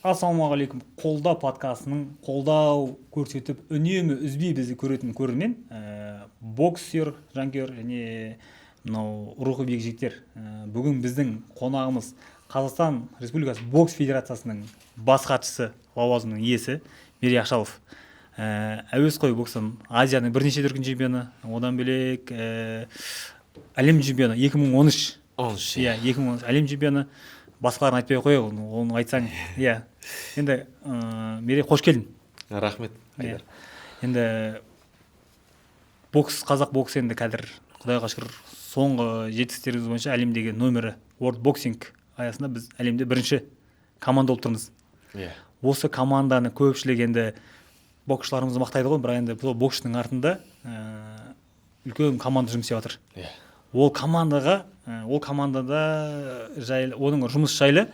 Ассалаумағалейкум, Қолда подкастының қолдау көрсетіп, үнемі үзбей бізді көретін көрермен, бокс сүйер жанкүйер және мынау рухы биік жігіттер. Бүгін біздің қонағымыз Қазақстан Республикасы бокс федерациясының бас хатшысы лауазымының иесі Мерей Ақшалов. Әуесқой бокстан Азияның бірнеше дүркін чемпионы, одан бөлек әлем чемпионы 2013. 13. Иә, 2013 әлем чемпионы. Басқаларын айтпай ақ қояйық, оны айтсаң, иә. Енді Мерей, қош келдің. Рахмет, Айдар. Енді бокс, қазақ боксы енді қазір, құдайға шүкір, соңғы жетістіктеріміз бойынша әлемдегі номері, World Boxing аясында біз әлемде бірінші команда болып тұрмыз. Осы команданы көпшілік енді боксшыларымызды мақтайды ғой, бірақ енді бұл боксшының артында үлкен команда жұмыс істеп жатыр. Ол командаға, ол командада жайлы, оның жұмыс жайлы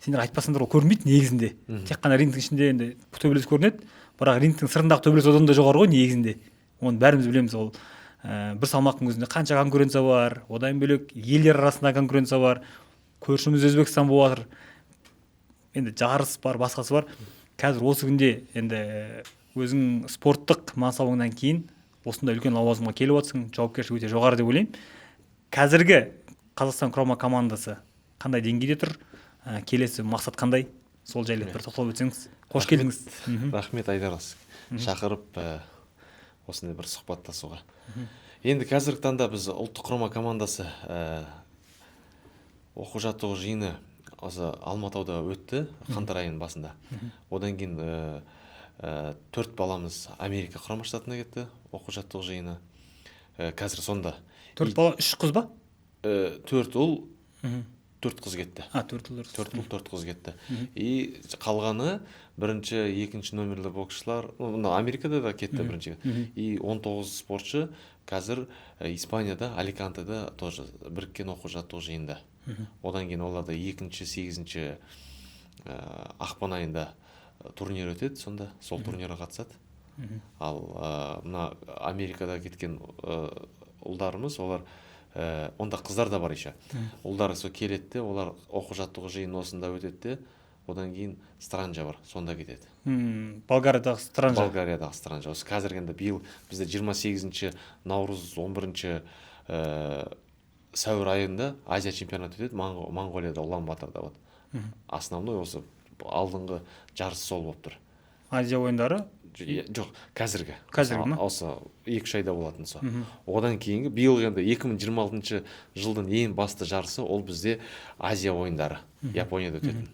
сендер айтпасаңдар, ол көрінбейді негізінде. Тек қана рингтің ішінде енді төбелес көрінеді, бірақ рингтің сыртындағы төбелес одан да жоғары ғой негізінде. Оны бәріміз білеміз. Ол бір салмақтың өзінде қанша конкуренция бар, одан бөлек елдер арасында конкуренция бар, көршіміз Өзбекстан болып жатыр, енді жарыс бар, басқасы бар. Қазір осы күнде енді өзің спорттық мансабыңнан кейін осындай үлкен лауазымға келіп отырсың, жауапкершілік өте жоғары деп ойлаймын. Қазіргі Қазақстан құрама командасы қандай деңгейде тұр, келесі мақсат қандай, сол жайлы бір тоқталып өтсеңіз. Қош келдіңіз. Рахмет, Айдар, шақырып, осындай бір сұхбаттасуға. Енді қазіргі таңда біз ұлттық құрама командасы оқу жаттығу жиыны осы Алматауда өтті қаңтар айының басында. Одан кейін төрт баламыз Америка Құрама Штатына кетті оқу жаттығу жиыны. Қазір сонда. Төрт бала, үш қыз ба? Төрт ұл, төрт қыз кетті. А, төрт ұл. Төрт ұл, төрт қыз кетті. И қалғаны бірінші, екінші номерлі боксшылар, ну, мына Америкада да кетті бірінші. И 19 спортшы қазір Испанияда, Аликантеда тоже біріккен оқу жаттығу жиында. Одан кейін оларда екінші, сегізінші ақпан айында турнир өтеді, сонда сол турнирге қатысады. Ал мына Америкада кеткен ұлдарымыз, олар, онда қыздар да бар еще, ұлдар сол келеді де, олар оқу жаттығу жиыны осында өтеді де, одан кейін Странжа бар, сонда кетеді. Болгариядағы Странжа. Болгариядағы Странжа. Осы қазір енді биыл бізде 28 наурыз, 11 сәуір айында Азия чемпионаты өтеді Моңғолияда, Улан Баторда. Вот основной осы алдыңғы жарыс сол болып тұр. Азия ойындары. Жоқ, қазіргі. Қазіргі ма? Осы 2-3 айда болатын сол. Одан кейінгі биыл енді 2026 жылдың ең басты жарысы ол бізде Азия ойындары, Японияда өтетін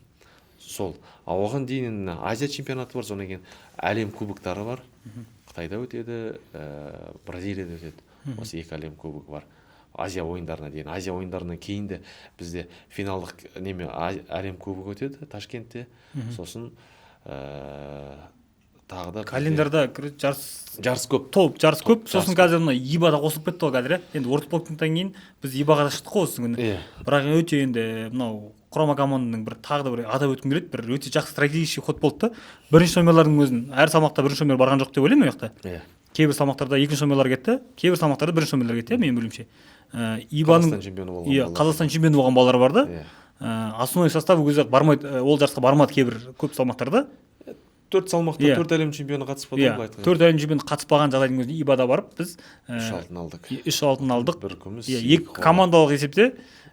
сол. А оған дейін Азия чемпионаты бар, содан кейін әлем кубоктары бар, Қытайда өтеді, Бразилияда өтеді. Осы екі әлем кубогы бар Азия ойындарына дейін. Азия ойындарынан кейін де бізде финалдық неме әлем кубогы өтеді Ташкентте. Сосын тағы да Календарда, короче, жарыс жарыс көп. Топ жарыс көп. Жарыс Сосын көп. Қазір мына ИБА да қосылып кетті ғой қазір, иә. Енді World Boxing-тан кейін біз ИБАға да шықтық қой осы күні. Бірақ өте енді мынау құрама команданың бір тағы да бір атап өткім келеді, бір өте жақсы стратегический ход болды да. Бірінші номерлардың өзін, әр салмақта бірінші номер барған жоқ деп ойлаймын ол жақта. Кейбір салмақтарда екінші номерлар кетті, кейбір салмақтарда бірінші номерлар кетті, иә, менің білуімше. ИБАның Қазақстан чемпионы болған балалар. Қазақстан чемпионы болған балалар бар да. Иә. Основной состав ол кезде бармайды, ол жарысқа бармады кейбір көп салмақтарда. Төрт салмақта төрт әлем чемпионы қатыспады ғой, былай айтқанда. Төрт әлем чемпионы қатыспаған жағдайдың өзінде ИБАда барып біз Үш алтын алдық. Үш алтын алдық. Бір күміс, иә, екі екі қола. Командалық есепте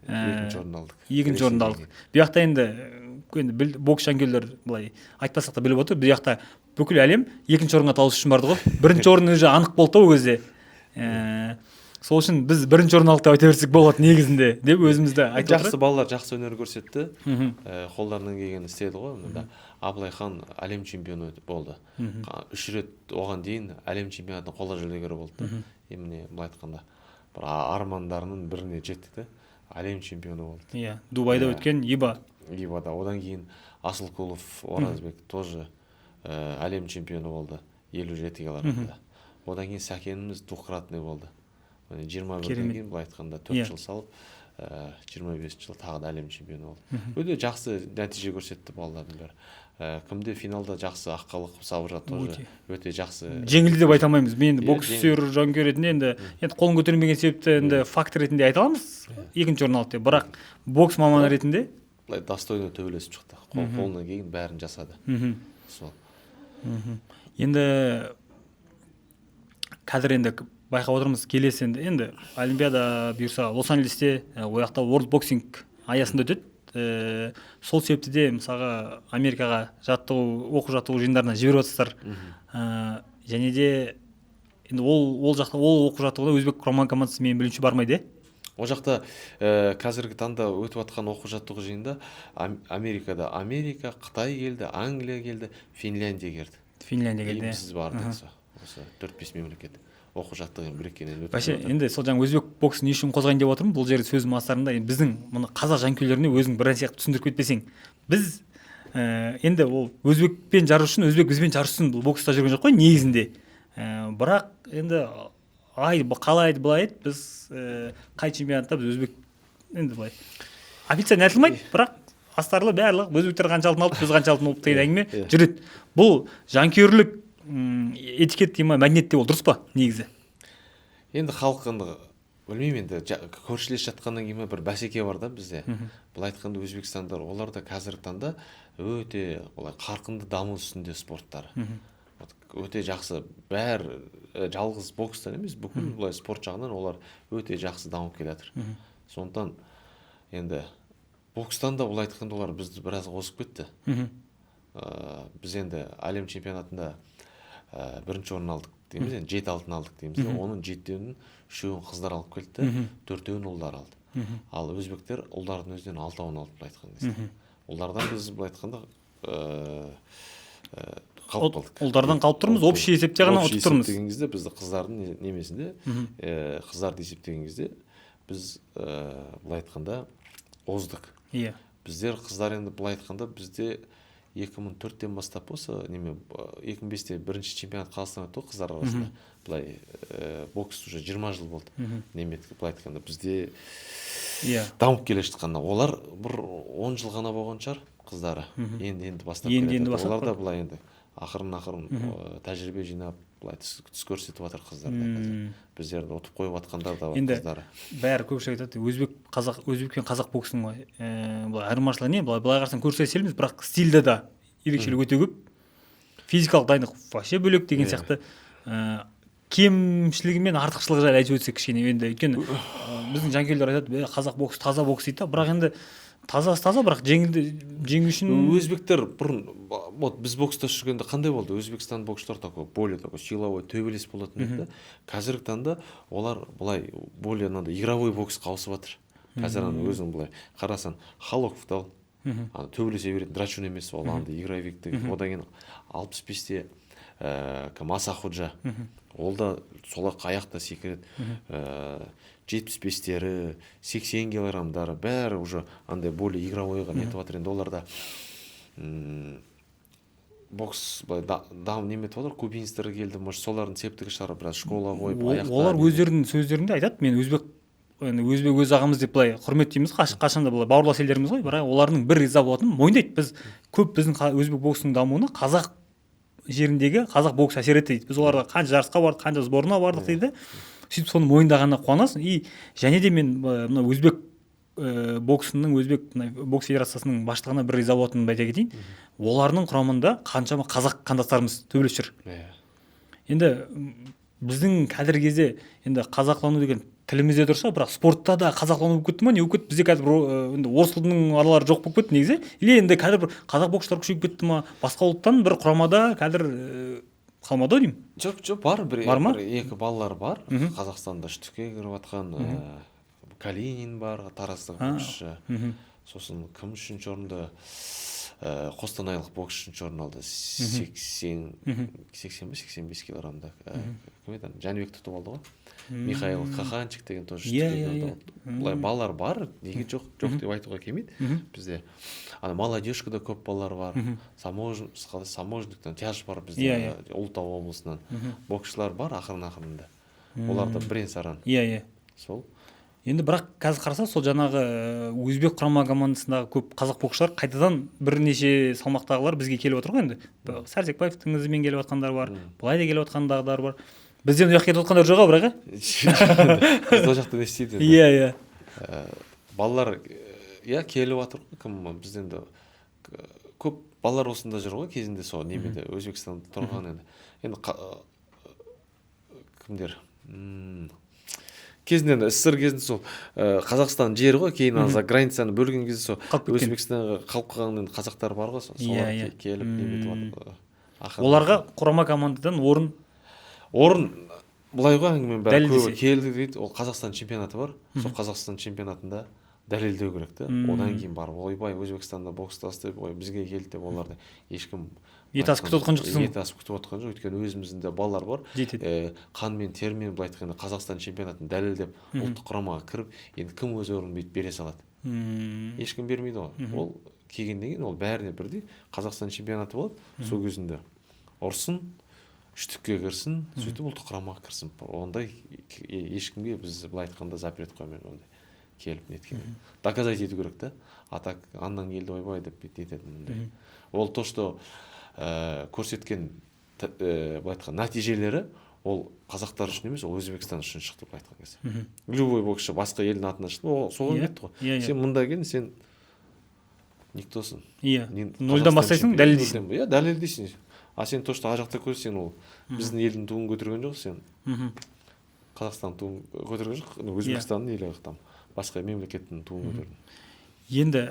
Екінші орын алдық. Екінші орынды алдық. Бұл жақта енді бокс жанкүйерлер былай айтпасақ та біліп отыр, бұл жақта бүкіл әлем екінші орынға таласу үшін барды ғой. Бірінші орын уже анық болды да ол кезде. Сол үшін біз бірінші орын алдық деп айта берсек болады негізінде деп өзімізді айтып Жақсы отырық. Балалар жақсы өнер көрсетті. Қолдарынан келгенін істеді ғой. Мында Абылайхан әлем чемпионы болды. Үш рет оған дейін әлем чемпионатының қола жүлдегері болды да. И міне, былай айтқанда, бір армандарының біріне жеттік та, әлем чемпионы болды. Иә, Дубайда өткен ИБА. ИБАда. Одан кейін Асылкулов Оразбек тоже әлем чемпионы болды 57 килограммда. Одан кейін Сәкеніміз двукратный болды. Міне, 21-ден Керемет. кейін, былай айтқанда, 4 жыл салып, 25 жыл тағы да әлем чемпионы болды. Өте жақсы нәтиже көрсетті балалардың бәрі. Кімде финалда жақсы, Аққалықов Сабыржан тоже Өте. өте жақсы. Жеңілді деп айта алмаймыз мен енді Иә, бокс сүйер жанкүйер ретінде. Енді қолын көтермеген себепті енді факт ретінде айта аламыз, екінші орын алды деп, бірақ бокс маманы ретінде Былай достойно төбелесіп шықты, қолынан келген бәрін жасады. Сол. Енді қазір енді байқап отырмыз, келесі енді Олимпиада бұйырса Лос Анджелесте, ол жақта World Boxing аясында өтеді. Сол себепті де мысалға Америкаға жаттығу, оқу жаттығу жиындарына жіберіп жатырсыздар. Және де енді ол жақта, ол оқу жаттығуда өзбек құрама командасы, менің білуімше, бармайды, иә? Ол жақта қазіргі таңда өтіп жатқан оқу жаттығу жиынында Америкада Америка, Қытай келді, Англия келді, Финляндия келді. Финляндия келді, иә. Біз бардық, осы төрт бес мемлекет оқу жаттығу біріккеннен өтіп Вообще жатыр. Енді сол жаңа өзбек боксын не үшін қозғайын деп отырмын бұл жерде, сөзім астарында енді біздің мұны қазақ жанкүйерлеріне өзің бір нәрсе қылып түсіндіріп кетпесең, біз енді ол өзбекпен жарысу үшін, өзбек бізбен жарыссын, бұл бокста жүрген жоқ қой негізінде. Бірақ енді ай қалай былай айт, біз қай чемпионатта біз өзбек, енді былай официально айтылмайды, бірақ астарлы барлық өзбектер қанша алтын алды, біз қанша алтын алдық деген әңгіме жүреді. Бұл жанкүйерлік этикет дей ма, мәдениет деп, ол дұрыс па негізі? Енді халық енді білмеймін, енді көршілес жатқаннан кейін бір бәсеке бар да бізде. Былай айтқанда, өзбекстандар, олар да қазіргі таңда өте былай қарқынды даму үстінде спорттары. Вот, өте жақсы бәрі, жалғыз бокстан емес, бүкіл былай спорт жағынан олар өте жақсы дамып келе жатыр. Сондықтан енді бокстан да былай айтқанда олар бізді біраз озып кетті. Біз енді әлем чемпионатында бірінші орын алдық дейміз, енді жеті алтын алдық дейміз да, оның жетеуінің үшеуін қыздар алып келді де, төртеуін ұлдар алды. Ал өзбектер ұлдардың өзінен алтауын алды. Былай айтқан кезде, ұлдардан біз былай айтқанда қалып қалдық. Ұлдардан қалып тұрмыз, общий есепте ғана Общий ұтып тұрмыз. Есептеген кезде бізді қыздардың немесінде, қыздарды есептеген кезде біз былай айтқанда оздық. Біздер қыздар енді былай айтқанда бізде 2004-тен бастап осы неме, 2005-те бірінші чемпионат Қазақстан өтті ғой қыздар арасында. Былай бокс уже 20 жыл болды. Неме, былай айтқанда бізде дамып келе жатқанда, олар бір 10 жыл ғана болған шығар қыздары. Енді бастап Енді келе енді жатыр. бастап Олар да былай енді ақырын ақырын тәжірибе жинап, былай түс көрсетіп жатыр қыздар да қазір. Біздерді ұтып қойып жатқандар да бар Енді қыздары. бәрі көпшілік айтады, өзбек қазақ, өзбек пен қазақ боксының былай айырмашылығы не? Былай қарасаң, көршілес елміз, бірақ стильде да ерекшелік өте көп, физикалық дайындық вообще бөлек деген сияқты. Кемшілігі мен артықшылығы жайлы айтып өтсек кішкене енді, өйткені біздің жанкүйерлер айтады: «Е, қазақ боксы таза бокс», — дейді да, бірақ енді тазасы таза, бірақ жеңілді, жеңу үшін Өзбектер бұрын вот біз бокста жүргенде қандай болды? Өзбекстан боксшылар такой более такой силовой төбелес болатын еді да. Қазіргі таңда олар былай более мынандай игровой боксқа ауысып жатыр қазір. Ана өзің былай қарасаң, Халоковты ал, ана төбелесе беретін драчун емес ол, андай игровик деген. Одан кейін 65-те кім, Асахуджа, ол да солай аяқта секіреді. 75-тері, 80 килограммдары, бәрі уже андай более игровой ға нетіп жатыр. Енді оларда бокс былай неметіп жатыр. Кубинецтер келді, может, солардың септігі шығар, біраз школа қойып аяқта Олар өздерінің сөздерінде айтады: мен өзбек, енді өзбек өз ағамыз деп былай құрметтейміз, қашанда былай бауырлас елдеріміз ғой, бірақ олардың бір риза болатыны, мойындайды: біз көп біздің өзбек боксының дамуына қазақ жеріндегі қазақ боксы әсер етті дейді. Біз оларға қанша жарысқа бардық, қанша сборына бардық дейді. Сөйтіп соны мойындағанына қуанасың. И және де мен мына өзбек боксының, өзбек мына бокс федерациясының басшылығына бір риза болатынымды айта кетейін: олардың құрамында қаншама қазақ қандастарымыз төбелесіп жүр. Енді біздің қазіргі кезде енді қазақлану деген тілімізде тұр шығар, бірақ спортта да қазақлану болып кетті ма, не болып кетті? Бізде қазір бір енді орыс ұлтының аралары жоқ болып кетті негізі, или енді қазір бір қазақ боксшылар күшейіп кетті ма, басқа ұлттан бір құрамада қазір қалмады ау деймін. Жоқ, бар бір, Бар ма? бір екі балалар бар. Қазақстанда үштікке кіріп жатқан Калинин бар, тараздық боксшы. Сосын кім үшінші орынды, қостанайлық боксшы үшінші орын алды, 80 ба, 85 килограммда. Кім еді ана, Жәнібек ұтып алды ғой, Михаил Каханчик деген тоже үштікке кірді. Былай балалар бар, неге жоқ, жоқ деп айтуға келмейді. Бізде ана молодежкада көп балалар бар. Саможниктан тяж бар бізде. Иә, иә. Ұлытау облысынан боксшылар бар. Ақырын ақырында олар да бірен саран иә иә сол. Енді бірақ қазір қараса, сол жаңағы өзбек құрама командасындағы көп қазақ боксшылар қайтадан бірнеше салмақтағылар бізге келіп отыр ғой енді. Сәрсекбаевтың ізімен келіп жатқандар бар, былай да келіп жатқандар бар. Бізден ол жаққа кетіп жатқандар жоқ ау бірақ, иә? Біз ол жақта не істейді енді? иә иә Балалар Иә, келіп жатыр ғой. Кім, бізде енді көп балалар осында жүр ғой, кезінде сол немеде, Өзбекстанда тұрған енді. Енді кімдер? Кезінде енді СССР кезінде сол Қазақстан жері ғой, кейін ана за границаны бөлген кезде сол Қалып кеткен. Өзбекстанға қалып қалған енді қазақтар бар ғой, солар келіп неметіп жатыр. Ақыры Оларға құрама командадан орын Орын былай ғой, әңгіменің бәрі Дәлелдесе. көбі келді дейді. Ол Қазақстан чемпионаты бар, сол Қазақстан чемпионатында дәлелдеу керек та. Одан кейін барып, ойбай, Өзбекстанда бокстасты деп, ой, бізге келді деп, оларды ешкім Ет асып күтіп отқан жоқ дейсің ғой. Ет асып күтіп отқан жоқ, өйткені өзіміздің де балалар бар. Жетеді. Қанмен, термен, былай айтқанда, Қазақстан чемпионатын дәлелдеп, ұлттық құрамаға кіріп, енді кім өз орнын бүйтіп бере салады? Ешкім бермейді ғой. Ол келгеннен кейін ол бәріне бірдей Қазақстан чемпионаты болады, сол кезінде ұрсын, үштікке кірсін, сөйтіп ұлттық құрамаға кірсін. Ондай ешкімге біз, былай айтқанда, запрет қоймаймыз ондай келіп неткен. Доказать ету керек та. А так аннан келді, ойбай деп бүйтіп нететін ондай. Ол то, что көрсеткен былай айтқанда, нәтижелері, ол қазақтар үшін емес, ол Өзбекстан үшін шықты, былай айтқан кезде. Любой боксшы басқа елдің атынан шықты, ол соған кетті ғой. Иә, иә. Сен мында келдің, сен никтосың. Нөлден Қазақстан бастайсың, чемпионы. дәлелдейсің. Нөлден, иә, дәлелдейсің. А сен то, что ар жақта көрсең, сен ол біздің елдің туын көтерген жоқ, сен Қазақстан туын көтерген жоқ, ну, Өзбекстанның или там басқа мемлекеттің туын көтердің. Енді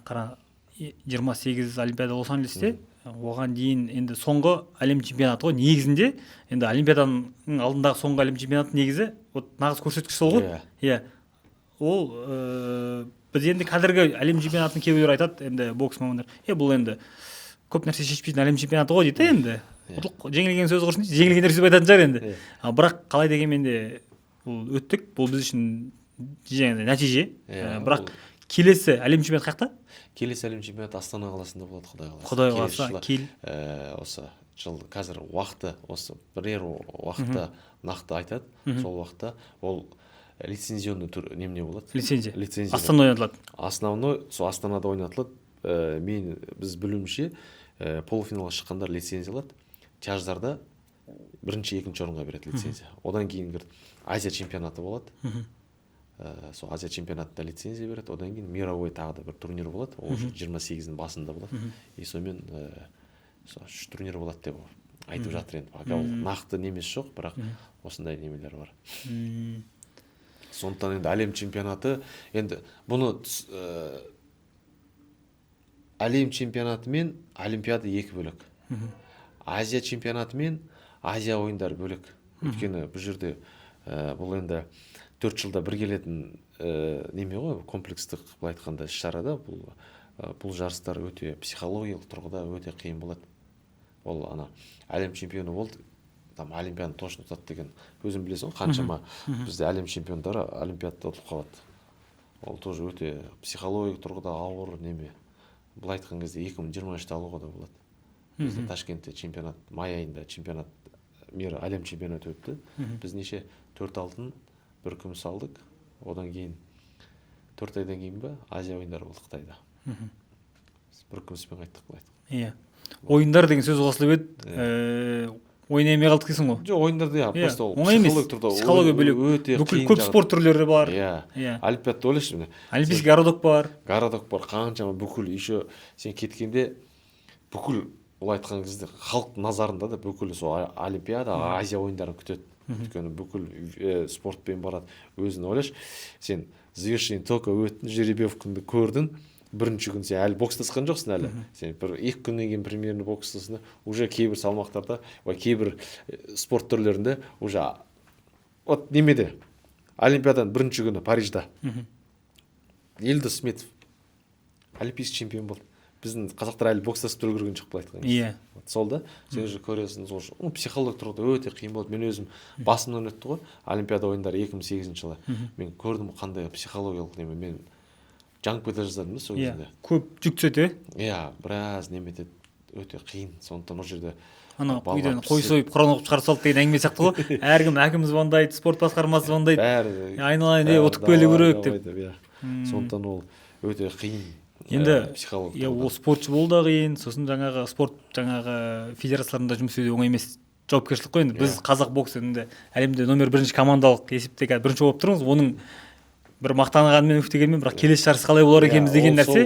қара, 28 Олимпиада Лос Анджелесте, оған дейін енді соңғы әлем чемпионаты ғой негізінде, енді Олимпиаданың алдындағы соңғы әлем чемпионаты негізі, вот нағыз көрсеткіш сол ғой. Иә. Иә. Ол біз енді қазіргі әлем чемпионатын кейбіреулер айтады, енді бокс мамандар, бұл енді көп нәрсе шешпейтін әлем чемпионаты ғой дейді енді. Ұтылып, жеңілген сөз құрсын дейді, жеңілгендер сөйтіп айтатын шығар енді. А бірақ қалай дегенмен де бұл өттік, бұл біз үшін жаңағыдай нәтиже. Бірақ келесі әлем чемпионаты қай жақта? Келесі әлем чемпионаты Астана қаласында болады, Құдай қаласа. Құдай Келесі қаласа, жылы, кел. Осы жыл қазір уақыты, осы бірер уақытта нақты айтады. Сол уақытта ол лицензионный тур немене болады? Лицензия. Лицензия. Астанада ойнатылады. Основной сол Астанада ойнатылады. Мен біз білуімше, полуфиналға шыққандар лицензия алады. Тяждарда бірінші, екінші орынға береді лицензия. Одан кейін бір Азия чемпионаты болады. Сол Азия чемпионатында лицензия береді. Одан кейін мировой тағы да бір турнир болады. Ол уже 28-дің басында болады. И сонымен сол үш турнир болады деп айтып жатыр енді. Пока ол нақты немесі жоқ, бірақ осындай немелер бар. Сондықтан енді әлем чемпионаты, енді бұны әлем чемпионаты мен Олимпиада екі бөлек. Азия чемпионаты мен Азия ойындары бөлек. Өйткені бұл жерде бұл енді 4 жылда бір келетін неме ғой, комплекстік, былай айтқанда, іс-шара да, бұл жарыстар өте психологиялық тұрғыда өте қиын болады. Ол ана әлем чемпионы болды, там Олимпиаданы точно ұтады деген, өзің білесің ғой, қаншама бізде әлем чемпиондары Олимпиадада ұтылып қалады. Ол тоже өте психологиялық тұрғыда ауыр неме. Былай айтқан кезде 2023-те алуға да болады. Бізде Ташкентте чемпионат, май айында чемпионат мира, әлем чемпионаты өтті. Біз неше, 4 алтын, 1 күміс алдық. Одан кейін 4 айдан кейін ба Азия ойындары болды Қытайда. Біз 1 күміспен қайттық, былай айтқанда. Иә. Ойындар деген сөз қосылып еді. Ойнай алмай қалдық дейсің ғой. Жоқ, ойындарда, иә, Иә, просто ол оңай емес. психологиялық тұрғыда Психология бөлек. өте Бүкіл қиын көп жағдай. спорт түрлері бар. Иә. Иә. Олимпиадада ойлашы міне. Олимпийский городок бар. Городок бар, қаншама бүкіл, еще сен кеткенде бүкіл, ол айтқан кезде халық назарында да бүкіл сол Олимпиада, Азия ойындарын күтеді. Өйткені бүкіл спортпен барады. Өзің ойлашы, сен завершение только өттің, жеребьевкаңды көрдің, бірінші күн сен әлі бокстасқан жоқсың әлі. Сен бір екі күннен кейін примерно бокстасың да, уже кейбір салмақтарда, ой, кейбір спорт түрлерінде уже вот немеде Олимпиаданың бірінші күні Парижда Елдос Сметов олимпийский чемпион болды. Біздің қазақтар әлі бокстасып та үлгерген жоқ, былай айтқан кезде. Вот сол да, сен уже көресің, сол ну, психологиялық тұрғыда өте қиын болды. Мен өзім басымнан өтті ғой Олимпиада ойындары 2008 жылы. Мен көрдім қандай психологиялық неме, мен жанып кете жаздадым да сол кезінде. Көп жүк түседі, иә? Иә, біраз неме етеді, өте қиын. Сондықтан ол жерде Ана балалар үйден қой сойып, құран оқып шығара салды деген әңгіме сияқты ғой. Әркім, әкім звондайды, спорт басқармасы звондайды. Бәрі Айналайын, бәрі ұтып келу давай, керек давай деп. деп, иә. Сондықтан ол өте қиын. Енді психологиялық иә, тұрғыдан. Ол спортшы болу да қиын, сосын жаңағы спорт жаңағы федерацияларында жұмыс істеу де оңай емес, жауапкершілік қой енді. Біз қазақ бокс енді әлемде номер бірінші командалық есепте қазір бірінші болып тұрмыз. Оның Бір мақтанғанмен, үфтегенмен, бірақ келесі жарыс қалай болар екенбіз деген нәрсе.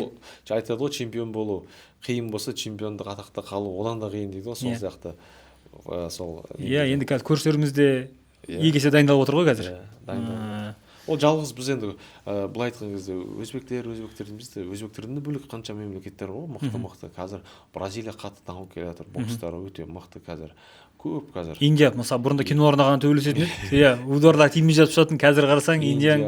Сол айтады ғой, чемпион болу қиын болса, чемпиондық атақта қалу одан да қиын дейді ғой, сол сияқты. Сол. Иә, енді қазір көршілеріміз де екі есе дайындалып отыр ғой қазір. Иә, ол жалғыз біз енді, былай айтқан кезде, өзбектер дейміз де, өзбектерден де бөлек қанша мемлекеттер ғой мықты мықты. Қазір Бразилия қатты дамып келе жатыр, бокстары өте мықты қазір, көп қазір. Индия, мысалы, бұрында киноларда ғана төбелесетін еді, иә, ударлар тимей жатып шығатын, қазір қарасаң, Индияң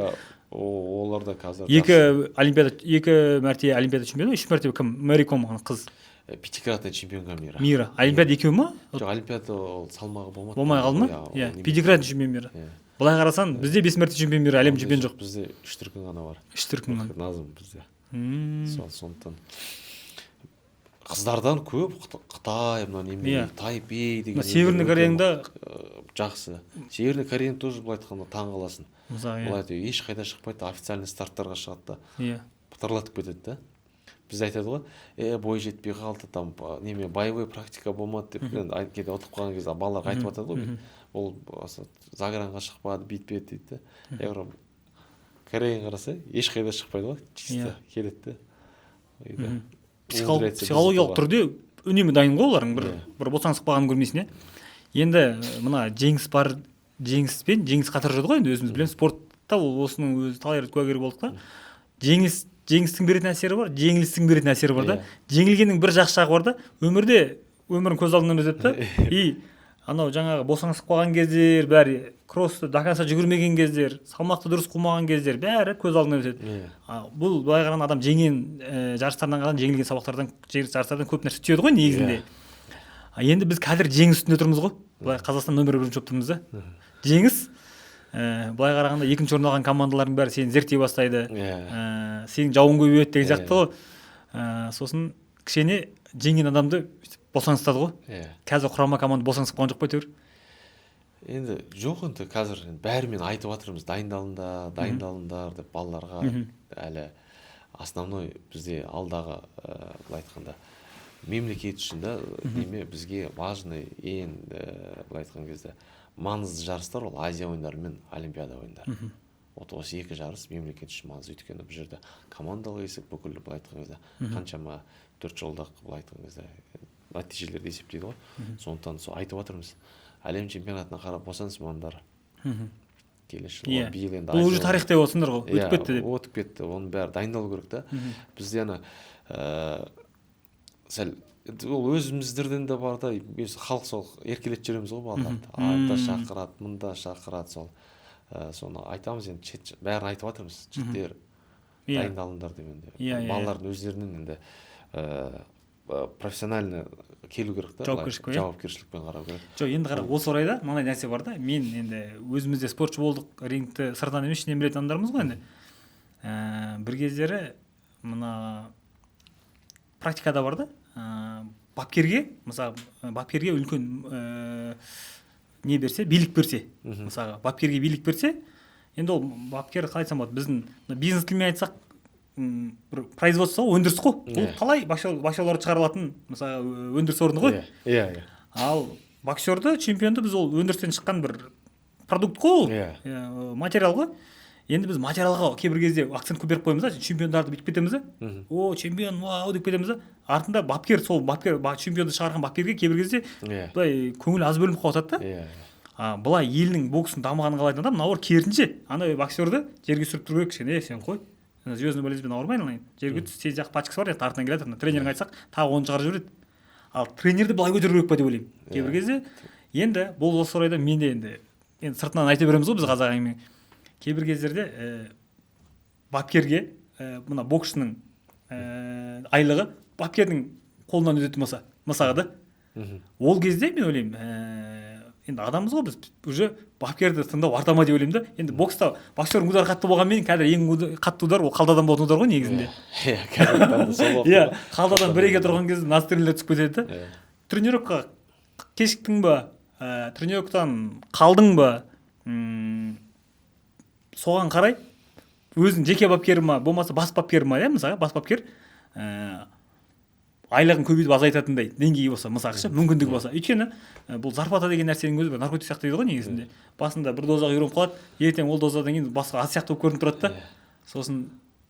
олар да қазір екі мәрте олимпиада чемпионы, үш мәрте кім, Мэри Ком қыз. Пятикратный чемпионка мира. Мира. Олимпиада екеуі ма? Жоқ, олимпиада ол салмағы болмады. Болмай қалды ма? Иә, пятикратный чемпион мира. Былай қарасаң, бізде 5 мәрте чемпион мира, әлем чемпионы жоқ. Бізде 3 дүркін ғана бар. 3 дүркін ғана. Назым бізде. Сол, сондықтан қыздардан көп Қытай, мына неме, Тайпей деген. Северный Кореяда жақсы. Северный Кореяны тоже былай айтқанда таң қаласың. Былай айтып, ешқайда шықпайды, официальный старттарға шығады да. Иә. Пытырлатып кетеді да. Бізде айтады ғой, бой жетпей қалды, там неме, боевой практика болмады деп, енді кейде ұтылып қалған кезде балаларға айтып жатады ғой, ол загранға шықпады, бүйтпеді дейді да. Я говорю, Кореяны қараса, ешқайда шықпайды ғой, чисто келеді де. Психологиялық түрде үнемі дайын ғой олардың, бір босаңсып қалғанын көрмейсің, иә. Енді мына жеңіс бар, жеңіс пен жеңіс қатар жүреді ғой, енді өзіміз білеміз, спортта ол осының өзі талай рет куәгер болдық та. Жеңістің беретін әсері бар, жеңілістің беретін әсері бар да. Жеңілгеннің бір жақсы жағы бар да, өмірде өмірің көз алдыңнан өтеді да. И анау жаңағы босаңсып қалған кездер, бәрі кроссты до конца жүгірмеген кездер, салмақты дұрыс қумаған кездер, бәрі көз алдыңнан өтеді. Бұл былай қараған адам жеңген жарыстардан қараған жеңілген сабақтардан, жарыстардан көп нәрсе түйеді ғой негізінде. Енді біз қазір жеңіс үстінде тұрмыз ғой. Былай Қазақстан нөмір бірінші болып тұрмыз да. Жеңіс, былай қарағанда екінші орын алған командалардың бәрі сені зерттей бастайды, сенің жауың көбейеді деген сияқты ғой. Сосын кішкене жеңген адамды босаңсытады ғой. Қазір құрама команда босаңсып қалған жоқ па әйтеуір? Енді жоқ, енді қазір бәрімен айтып жатырмыз, дайындалыңдар, дайындалыңдар деп балаларға. Әлі основной бізде алдағы, былай айтқанда, мемлекет үшін да, неме бізге важный, ең, былай айтқан кезде, маңызды жарыстар ол Азия ойындары мен Олимпиада ойындары. Вот осы екі жарыс мемлекет үшін маңызды, өйткені бұл жерде командалық есеп бүкіл, былай айтқан кезде, қаншама 4 жылдық, былай айтқан кезде, нәтижелерді есептейді ғой. Сондықтан сол айтып жатырмыз, әлем чемпионатына қарап босаңсымаңдар. Келесі жылы, биыл енді бұл уже тарих деп отырсыңдар ғой, өтіп кетті деп. Өтіп кетті, оның бәрі дайындалу керек та. Бізде ана сәл ол өзіміздерден де бар да, халық сол еркелетіп жүреміз ғой балаларды. Анда шақырады, мында шақырады, сол. Соны айтамыз енді, бәрін айтып жатырмыз, жігіттер дайындалыңдар деп енді. Балалардың өздерінің енді профессионально келу керек та, жауапкершілікпен қарау керек. Жоқ, енді қара, осы орайда мынандай нәрсе бар да, мен енді өзіміз де спортшы болдық, рингті сыртынан емес, ішінен білетін адамдармыз ғой енді. Бір кездері мына практикада бар да, бапкерге, мысалы, бапкерге үлкен не берсе, билік берсе, мысалға, бапкерге билік берсе, енді ол бапкер қалай айтсам болады, біздің бизнес тілмен айтсақ, бір производство, өндіріс қой. Бұл қалай боксерларды шығара алатын, мысалы, өндіріс орны ғой. Иә. Ал боксерді, чемпионды біз ол өндірістен шыққан бір продукт қой ол, материал ғой. Енді біз материалға кейбір кезде акцент көп беріп қоямыз да, чемпиондарды бүйтіп кетеміз да. О, чемпион, вау деп кетеміз да. Артында бапкер, сол бапкер, чемпионды шығарған бапкерге кейбір кезде былай көңіл аз бөлініп қалып жатады да. Былай елдің боксын дамығанын қалайтын адам, мынау керісінше, ана боксерді жерге түсіріп тұру керек кішкене, сен қой. Звездный болезньмен ауырмай айналайын. Жерге түс, тез жақ пачкасы бар, артынан келе жатыр. Тренерің айтсақ, тағы оны шығарып жібереді. Ал тренерді былай көтеру керек па деп ойлаймын. Кейбір кезде енді бұл осы орайда мен де енді сыртынан айта береміз ғой біз қазақ әңгіме. Кейбір кездерде бапкерге мына боксшының айлығы бапкердің қолынан өтетін болса, мысалға да. Ол кезде мен ойлаймын, енді адамбыз ғой біз, уже бапкерді тыңдау арта ма деп ойлаймын да. Енді бокста боксердің удары қатты болғанмен, қазір ең қатты удар ол қалтадан болатын удар ғой негізінде. Иә, қалтадан бір-екі тұрған кезде настройнелер түсіп кетеді да. Тренировкаға кешіктің ба, тренировкадан қалдың ба, соған қарай өзің жеке бапкері ма, болмаса бас бапкері ма, иә, мысалға бас бапкер айлығын көбейтіп азайтатындай деңгейі болса, мысалға, мүмкіндігі болса. Өйткені бұл зарплата деген нәрсенің өзі бір наркотик сияқты дейді ғой негізінде. Басында бір дозаға үйреніп қалады, ертең ол дозадан кейін басқа аз сияқты болып көрініп тұрады да. Сосын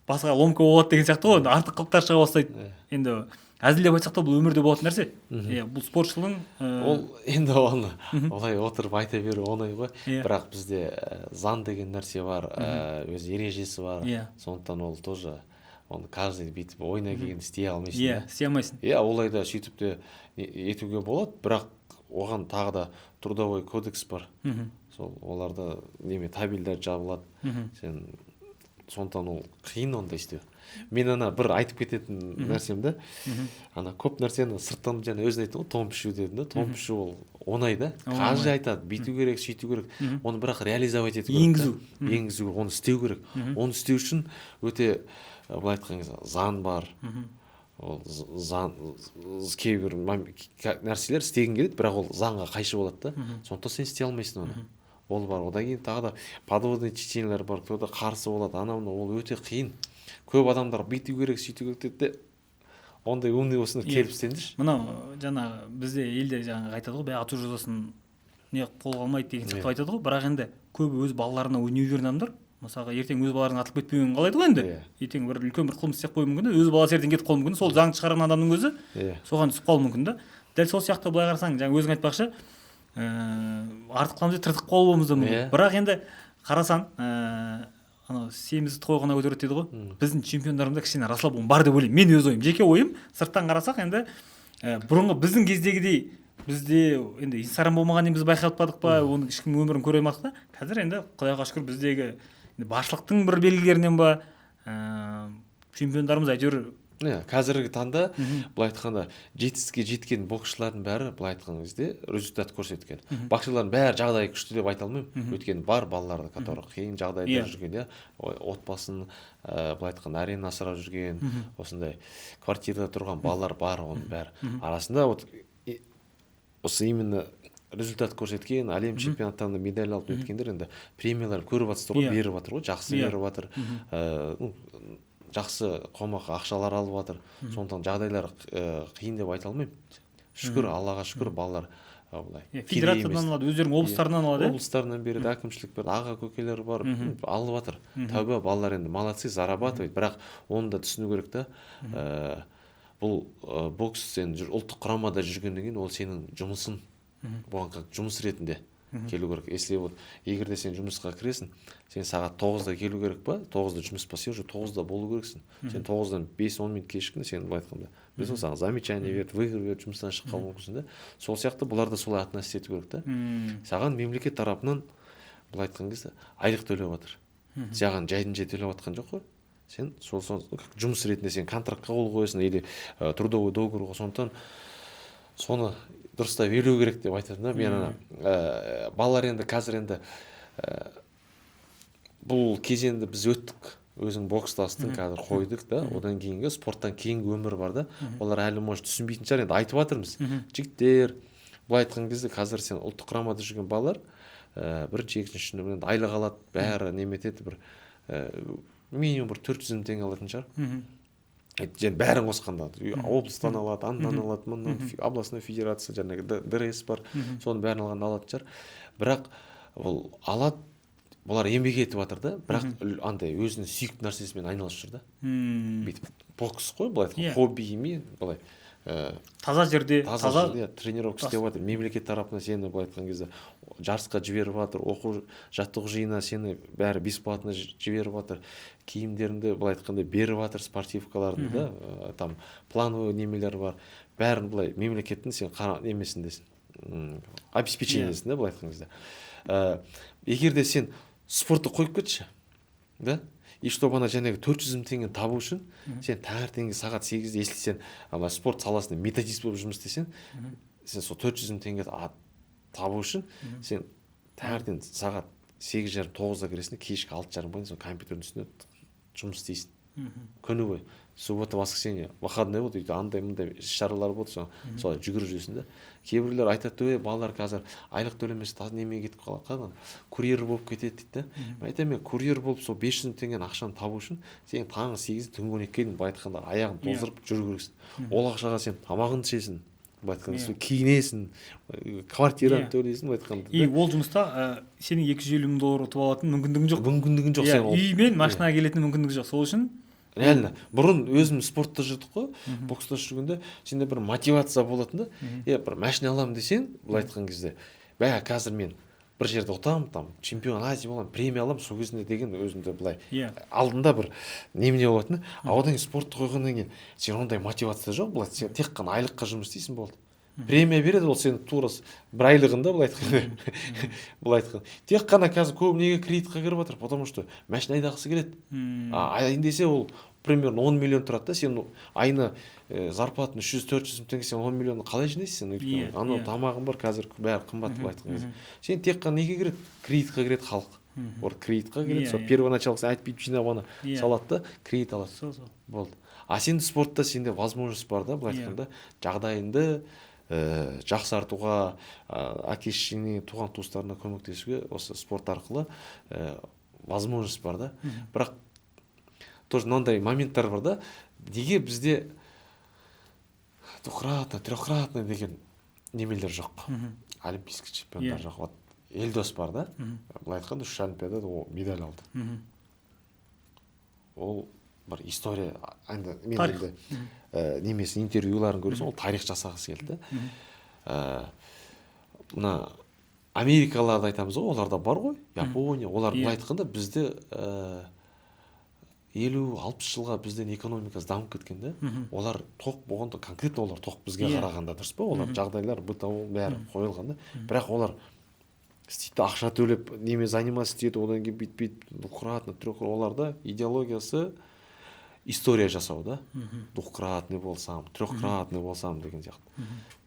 басқа ломка болады деген сияқты ғой, артық қылықтар шыға бастайды. Енді әзілдеп айтсақ та, бұл өмірде болатын нәрсе. Иә, бұл спортшының Ол енді оны олай отырып айта беру оңай ғой. Бірақ бізде заң деген нәрсе бар, өз ережесі бар. Сондықтан ол тоже, оны каждый бүйтіп ойына келгенді істей алмайсың. Иә, істей алмайсың. Иә, олай да, сөйтіп те етуге болады, бірақ оған тағы да трудовой кодекс бар. Сол оларда неме, табельдер жабылады. Сен сондықтан ол қиын ондай істеу. Мен ана бір айтып кететін нәрсем да, ана көп нәрсені сырттан, жаңа өзің айттың ғой, тон пішу дедің да. Тон пішу ол оңай да, каждый айтады, бүйту керек, сөйту керек. Оны бірақ реализовать ету керек. Енгізу. Енгізу, оны істеу керек. Оны істеу үшін өте, былай айтқан кезде, заң бар. Ол заң, кейбір нәрселер істегің келеді, бірақ ол заңға қайшы болады да, сондықтан сен істей алмайсың оны. Ол бар. Одан кейін тағы да подводный течениелер бар, кто то қарсы болады, анау мынау ол өте қиын. Көп адамдар бүйту керек, сөйту керек дейді де, ондай умный болсаңдар, келіп істеңдерші. Мынау жаңағы бізде елде жаңағы айтады ғой, ату жазасын не қолға алмайды деген сияқты айтады ғой. Бірақ енді көбі өз балаларына неуверен адамдар. Мысалға, ертең өз балаларының атылып кетпеуін қалайды ғой енді. Ертең бір үлкен бір қылмыс істеп қоюы мүмкін да, өз баласы ертең кетіп қалуы мүмкін. Сол заңды шығарған адамның өзі соған түсіп қалуы мүмкін да. Дәл сол сияқты, былай қарасаң, жаңа өзің айтпақшы, артық қыламыз деп тыртық қалуымыз да мүмкін. Бірақ енді қарасаң, анау семізді тойғана көтереді дейді ғой. Біздің чемпиондарымызда кішкене расслабон бар деп ойлаймын мен, өз ойым, жеке ойым. Сырттан қарасақ енді, бұрынғы біздің кездегідей, бізде енді Инстаграм болмағаннан біз байқатпадық па, оның ешкімнің өмірін көре алмадық та. Қазір енді, құдайға шүкір, біздегі енді басшылықтың бір белгілерінен ба, чемпиондарымыз әйтеуір. Иә, қазіргі таңда, былай айтқанда, жетістікке жеткен боксшылардың бәрі, былай айтқан кезде, результат көрсеткен боксшылардың бәрі жағдайы күшті деп айта алмаймын. Өйткені бар балалар, которые қиын жағдайда жүрген, иә, отбасын, былай айтқанда, әрең асырап жүрген, осындай квартирада тұрған балалар бар. Оның бәрі арасында вот осы именно результат көрсеткен, әлем чемпионаттарында медаль алып өткендер енді премиялар көріп жатсыздар ғой. Беріп жатыр ғой, жақсы. Беріп жатыр, ну, жақсы қомақты ақшалар алып жатыр. Сондықтан жағдайлары қиын деп айта алмаймын. Шүкір, Аллаға шүкір, балалар былай кедей Федерациядан емес. алады, өздерінің облыстарынан алады, иә. Облыстарынан береді, әкімшілік береді, аға көкелер бар, алып жатыр. Тәуба, балалар енді молодцы, зарабатывает. Бірақ оны да түсіну керек та, бұл бокс, сен ұлттық құрамада жүргеннен кейін, ол сенің жұмысың. Бұған как жұмыс ретінде келу керек. Если вот егер де сен жұмысқа кіресің, сен сағат 9-да келу керек па, 9-да жұмыс па, сен уже 9-да болу керексің. Сен 9-дан 5-10 минут кешіктің, сен, былай айтқанда, білесің ғой, саған замечание берді, выговор берді, жұмыстан шығып қалуы мүмкінсің да. Сол сияқты бұлар да солай относиться ету керек та. Саған мемлекет тарапынан, былай айтқан кезде, айлық төлеп жатыр, саған жайдан жай төлеп жатқан жоқ қой. Сен сол как жұмыс ретінде сен контрактқа қол қоясың или трудовой договорға. Сондықтан соны дұрыстап елеу керек деп айтады да. Мен ана балалар енді қазір енді бұл кезеңді біз өттік, өзің бокстастың, қазір қойдық та. Одан кейінгі спорттан кейінгі өмір бар да. Олар әлі, может, түсінбейтін шығар. Енді айтып жатырмыз, жігіттер, былай айтқан кезде, қазір сен ұлттық құрамада жүрген балалар бірінші, екінші, үшінші енді айлық алады, бәрі неметеді, бір минимум бір 400 000 теңге алатын шығар. Және бәрін қосқанда, облыстан алады, андан алады, мындан, областной федерация, жаңағы ДРС бар, соның бәрін алғанда алатын шығар. Бірақ ол алады, бұлар еңбек етіп жатыр да, бірақ андай өзінің сүйікті нәрсесімен айналысып жүр да. Бүйтіп бокс қой, былай айтқанда, хобби ме, былай Таза жерде. Таза таза жерде тренировка істеп жатыр. Мемлекет тарапынан сені, былай айтқан кезде, жарысқа жіберіп жатыр, оқу жаттығу жиынына сені бәрі бесплатно жіберіп жатыр, киімдеріңді, былай айтқанда, беріп жатыр, спортивкаларыңды да, там плановый немелер бар, бәрін былай мемлекеттің сен қара немесіндесің, обеспечениесінде, былай айтқан кезде. Егер де сен спортты қойып кетші да, и чтобы ана жаңағы 400 000 теңгені табу үшін сен таңертеңгі сағат 8-де, если сен ана спорт саласында методист болып жұмыс істесең, сен сол 400 000 теңге табу үшін сен таңертең сағат 8:30, 9-да кіресің де, кешкі 6:30-ға дейін сол компьютердің үстінде жұмыс істейсің күні бойы. Суббота, воскресенье выходной болды, үйде андай мындай іс шаралар болды, солай жүгіріп жүресің да. Кейбіреулер айтады: «Ей, балалар қазір айлық төлемесе, неме кетіп қалады, қалай, курьер болып кетеді», — дейді да. Мен айтамын: мен курьер болып сол 500 000 теңгенің ақшаны табу үшін сен таңғы 8-ден түнгі 12-ге дейін, былай айтқанда, аяғын тоздырып жүру керексің. Ол ақшаға сен тамағыңды ішесің, Былай айтқанда, киінесің, квартираны төлейсің, былай айтқанда. И ол жұмыста сенің 250 мың доллар ұтып алатын мүмкіндігің жоқ. Мүмкіндігің жоқ. Сен үй мен машинаға келетін мүмкіндік жоқ. Сол үшін реально бұрын өзім спортта жүрдік қой, бокста жүргенде сенде бір мотивация болатын да. Бір машина аламын десең, былай айтқан кезде, бә, қазір мен бір жерде ұтамын, там чемпион Азии боламын, премия аламын, сол кезінде деген өзімде былай алдында бір немене болатын. А одан кейін спортты қойғаннан кейін сен ондай мотивация жоқ, былай сен тек қана айлыққа жұмыс істейсің, болды. Премия береді, ол сен тура бір айлығында, былай айтқанда, былай айтқанда. Тек қана қазір көбі неге кредитқа кіріп жатыр, потому что машина айдағысы келеді. Айын десе ол примерно 10 миллион тұрады да, сен айына зарплатың 300-400 мың теңге, сен 10 миллионды қалай жинайсың сен? Өйткені анау тамағың бар, қазір бәрі қымбат, былай айтқан кезде. Сен тек қана неге кіреді? Кредитқа кіреді халық. Олар кредитқа кіреді, сол первоначалка сен айтып бүйтіп жинап ана салады да, кредит алады. Сол. Болды. А сен спортта сенде возможность бар да, былай айтқанда, жағдайыңды жақсартуға, әке шешеңе, туған туыстарына көмектесуге осы спорт арқылы возможность бар да. Бірақ тоже мынандай моменттар бар да, неге бізде двукратный, трехкратный деген немелер жоқ, олимпийский чемпиондар жоқ. Вот Елдос бар да, былай айтқанда, 3 олимпиадада ол медаль алды. Ол бір история енді, мен енді немесін, интервьюларын көрсең, ол тарих жасағысы келді да. Мына америкаларды айтамыз ғой, оларда бар ғой, Япония, олар былай айтқанда бізде 50-60 жылға бізден экономикасы дамып кеткен да. Олар тоқ болғанда, конкретно олар тоқ бізге қарағанда, дұрыс па, олар жағдайлар бытовой бәрі қойылған да. Бірақ олар істейді, ақша төлеп неме заниматься етеді, одан кейін бүйтіп бүйтіп двукратно, трехкратно. Оларда идеологиясы история жасау да, двукратный болсам, трехкратный болсам деген сияқты.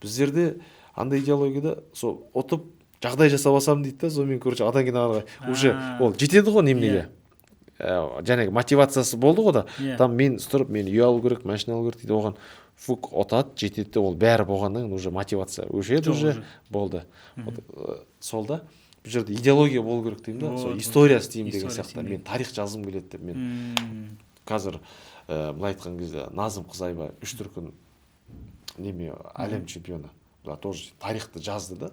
Біздерде андай идеологияда сол ұтып жағдай жасап алсам дейді да, сонымен, короче, одан кейін ары қарай уже ол жетеді ғой неменеге, жаңағы мотивациясы болды ғой да. Там мен тұрып, мен үй алу керек, машина алу керек дейді, оған фук ұтады, жетеді де, ол бәрі болғаннан кейін уже мотивация өшеді, уже болды. Сол да, бұл жерде идеология болу керек деймін да, сол история істеймін деген сияқты, мен тарих жазғым келеді деп. Мен қазір былай айтқан кезде, Назым Қызайбай 3 дүркін неме әлем чемпионы, бұлар тоже тарихты жазды да.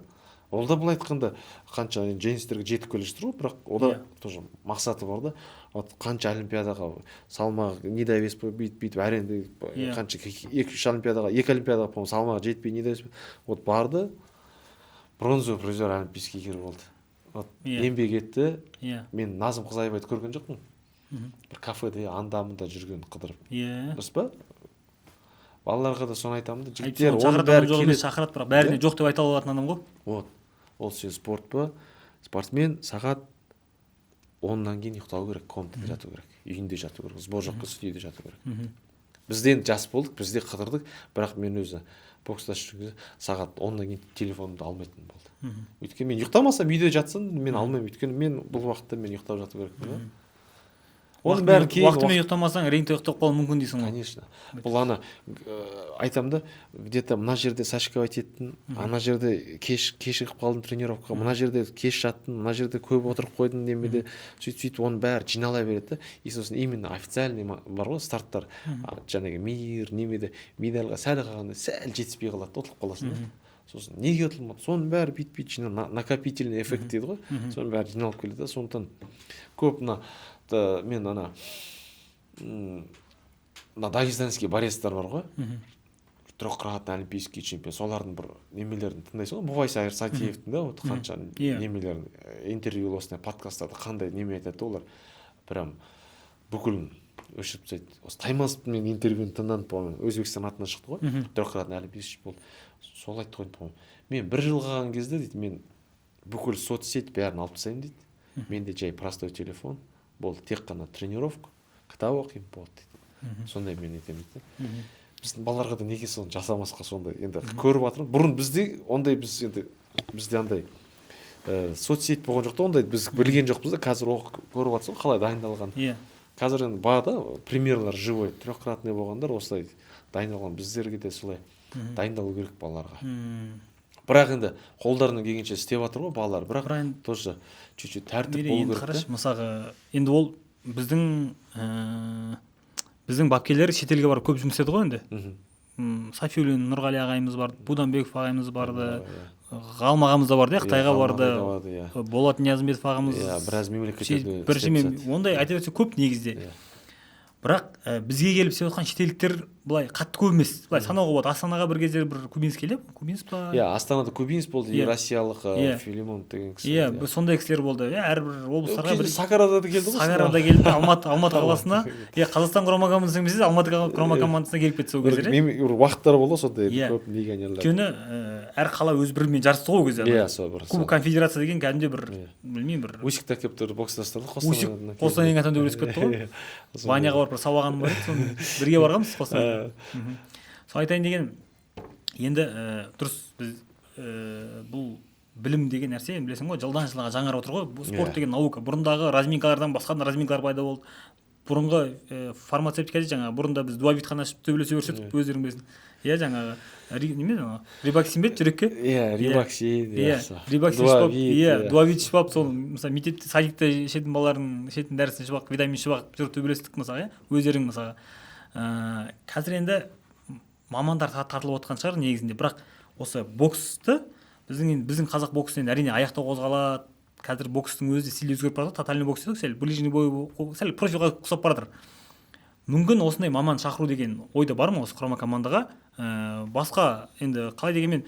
Ол да былай айтқанда қанша жеңістерге жетіп келе жатыр ғой, бірақ о да тоже мақсаты бар да. Вот қанша олимпиадаға салмағы недовес болып бүйтіп бүйтіп әрең, қанша 2-3 олимпиадаға, 2 олимпиадаға, по-моему, салмағы жетпей недовес, вот барды, бронзовый призер олимпийский игр болды. Вот еңбек етті. Мен Назым Қызайбайды көрген жоқпын. Бір кафеде анда мында жүрген қыдырып. Дұрыс па? Балаларға да соны айтамын да, жігіттер, оның бәрі келеді. Шақырады, бірақ бәріне жоқ деп айта алатын адам ғой. Вот. Ол сен спорт па? Спортсмен сағат 10-нан кейін ұйықтау керек, комнатада жату керек, үйінде жату керек, сбор жоқ болса үйде жату керек. Біз де енді жас болдық, біз де қыдырдық, бірақ мен өзі бокста жүрген кезде сағат 10-нан кейін телефонымды алмайтын болды. Өйткені мен ұйықтамасам, үйде жатсам, мен алмаймын, өйткені мен бұл уақытта мен ұйықтап жату керекпін. Оның бәрі кейін уақытымен ұйықтамасаң, рингте ұйықтап қалуы мүмкін дейсің ғой. Конечно. Бұл ана айтамын да, где-то мына жерде сачковать еттің, ана жерде кешігіп қалдым тренировкаға, мына жерде кеш жаттым, мына жерде көп отырып қойдым немеде, сөйтіп оның бәрі жинала береді да. И сосын именно официальный бар ғой старттар, жаңағы мир немеде медальға сәл қалғанда сәл жетіспей қалады, ұтылып қаласың да. Сосын неге ұтылмады? Соның бәрі бүйтіп жинал, накопительный эффект дейді ғой. Соның бәрі жиналып келеді да. Сондықтан көп мына мен ана мына дагестанский борецтар бар ғой, трехкратный олимпийский чемпион, солардың бір немелерін тыңдайсың ғой, Бувайсар Сатиевтің да, вот қанша немелерін, интервью, осындай подкасттарда қандай неме айтады, олар прям бүкілін өшіріп тастайды. Осы Таймазовтың мен интервьюін тыңдадым, по-моему, Өзбекстан атынан шықты ғой, трехкратный олимпийский болды. Сол айтты ғой, по-моему, мен бір жыл қалған кезде дейді, мен бүкіл соцсеть бәрін алып тастаймын дейді, менде жай простой телефон болды, тек қана тренировка, кітап оқимын, болды дейді. Сондай мен етемін дейді. Біздің балаларға да неге соны жасамасқа, сондай енді көріп жатырмын. Бұрын бізде ондай, біз енді бізде андай соцсеть болған жоқ та, ондай біз білген жоқпыз да, қазір көріп жатсың қалай дайындалған. Қазір енді бар да примерлар живой, трехкратный болғандар осылай дайындалған, біздерге де солай дайындалу керек балаларға. Бірақ енді қолдарынан келгенше істеп жатыр ғой балалар, бірақ тоже чуть-чуть тәртіп болу керек. Қарашы, мысалға, енді ол біздің бапкерлер шетелге барып көп жұмыс істеді ғой енді. Сафиуллин Нұрғали ағайымыз барды, Буданбеков ағайымыз барды, Ғалым ағамыз да барды, иә, Қытайға барды, Болат Ниязымбетов ағамыз. Иә, біраз мемлекеттерде. Бірінші, ондай айта берсе көп негізде. Бірақ бізге келіп істеп жатқан шетелдіктер былай қатты көп емес, былай санауға болады. Астанаға бір кездері бір кубинец келді, кубинец па? Иә, Астанада кубинец болды, и россиялық Филимон деген кісі. Иә, сондай кісілер болды. Иә, әрбір облыстарға бір. Сакарада да келді ғой. Сакарада келді, Алматы қаласына. Иә, Қазақстан құрама командасына емес, Алматы құрама командасына келіп кетті сол кездері. Бір уақыттар болды сондай, көп легионерлер. Өйткені әр қала өз бірімен жарысты ғой ол кезде. Иә, сол бір. Кубок конфедерация деген кәдімгідей бір, білмеймін, бір. Усик та келіп тұр, бокстастарды Қостанайдан. Қостанайдың атынан төбелесіп кетті ғой. Ваняға барып бір сабағаным бар еді, соны бірге барғанбыз Қостанайға. Сол айтайын деген, енді дұрыс, біз бұл білім деген нәрсе, енді білесің ғой, жылдан жылға жаңарып отыр ғой. Бұл спорт деген наука. Бұрындағы разминкалардан басқа разминкалар пайда болды. Бұрынғы фармацевтика дейді, жаңағы бұрында біз дуавит қана ішіп төбелесе беруші едік, өздерің білесің. Иә, жаңағы неме жаңағы рибаксин бе еді жүрекке? Иә, рибаксин. Иә, рибаксин ішіп алып, иә, дуавит ішіп алып, сол мысалы мектепте, садикте ішетін балалардың ішетін дәрісін ішіп алып, витамин ішіп алып жүріп төбелестік мысалға, иә, өздерің мысалға. Қазір енді мамандар тартылып отқан шығар негізінде, бірақ осы боксты біздің қазақ боксы енді әрине аяқта қозғалады. Қазір бокстың өзі стилі өзгеріп бара жатыр, тотальный бокс дедік, сәл ближний бой, сәл профиға ұқсап бара жатыр. Мүмкін осындай маман шақыру деген ойда бар ма осы құрама командаға? Басқа енді қалай дегенмен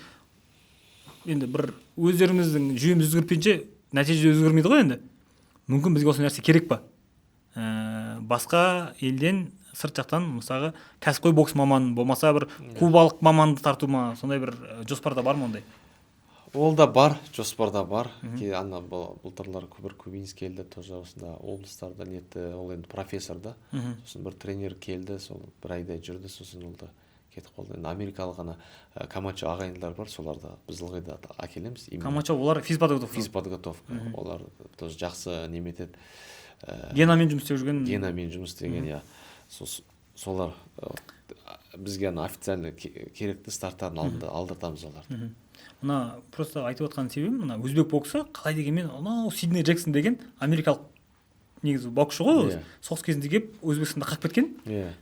енді бір өздеріміздің жүйеміз өзгерпейінше нәтиже өзгермейді ғой енді. Мүмкін бізге осы нәрсе керек па? Басқа елден, сырт жақтан мысалға кәсіпқой бокс маманын, болмаса бір кубалық маманды тарту ма, сондай бір жоспарда бар ма ондай? Ол да бар, жоспарда бар. Ана былтырлар бір кубинец келді, тоже осында облыстарда нетті, ол енді профессор да. Сосын бір тренер келді, сол бір айдай жүрді, сосын ол да кетіп қалды. Енді америкалық ана Камачо ағайындылар бар, соларды біз ылғи да әкелеміз. Камачо олар физподготовка. Физподготовка. Олар тоже жақсы неметеді. Генамен жұмыс істеп жүрген. Генамен жұмыс істеген, иә. Солар бізге ана официально керекті старттарын алдыртамыз оларды. Мына просто айтып отқан себебім, мына өзбек боксы қалай дегенмен анау Сидней Джексон деген америкалық негізі боксшы ғой, соғыс кезінде келіп Өзбекстанда қақып кеткен.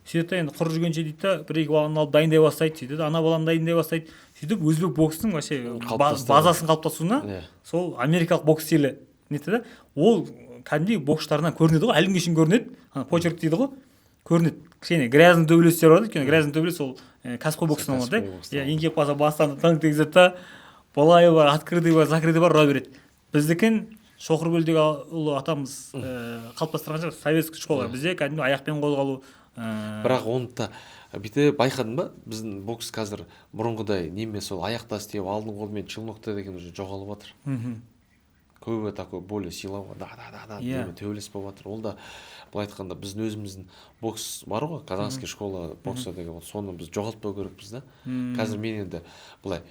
Сөйтеді да енді құр жүргенше дейді да, бір екі баланы алып дайындай бастайды, сөйтеді ана баланы дайындай бастайды, сөйтіп өзбек боксының вообще базасын қалыптасуына сол америкалық бокс стилі нетті да. Ол кәдімгідей боксшыларынан көрінеді ғой, әлі күнге шейін көрінеді. Ана почерк дейді ғой, көрінеді. Кішкене грязный төбелестер бар, өйткені грязный төбелес ол кәсіпқой бокстан алады да. Иә, еңкейіп қалса бастан таңқ тигізеді да, былай бар, открытый бар, закрытый бар, ұра береді. Біздікін Шоқыркөлдегі ұлы атамыз қалыптастырған шығар, советский школа. Бізде кәдімгі аяқпен қозғалу. Бірақ оны да бүйтіп байқадың ба, біздің бокс қазір бұрынғыдай неме сол аяқта істеп, алдын қолмен челнокта деген уже жоғалып жатыр. Көбі такой более силовой, да, неме төбелес болып жатыр. Ол да былай айтқанда біздің өзіміздің бокс бар ғой, казахский школа бокса деген, соны біз жоғалтпау керекпіз да. Қазір мен енді былай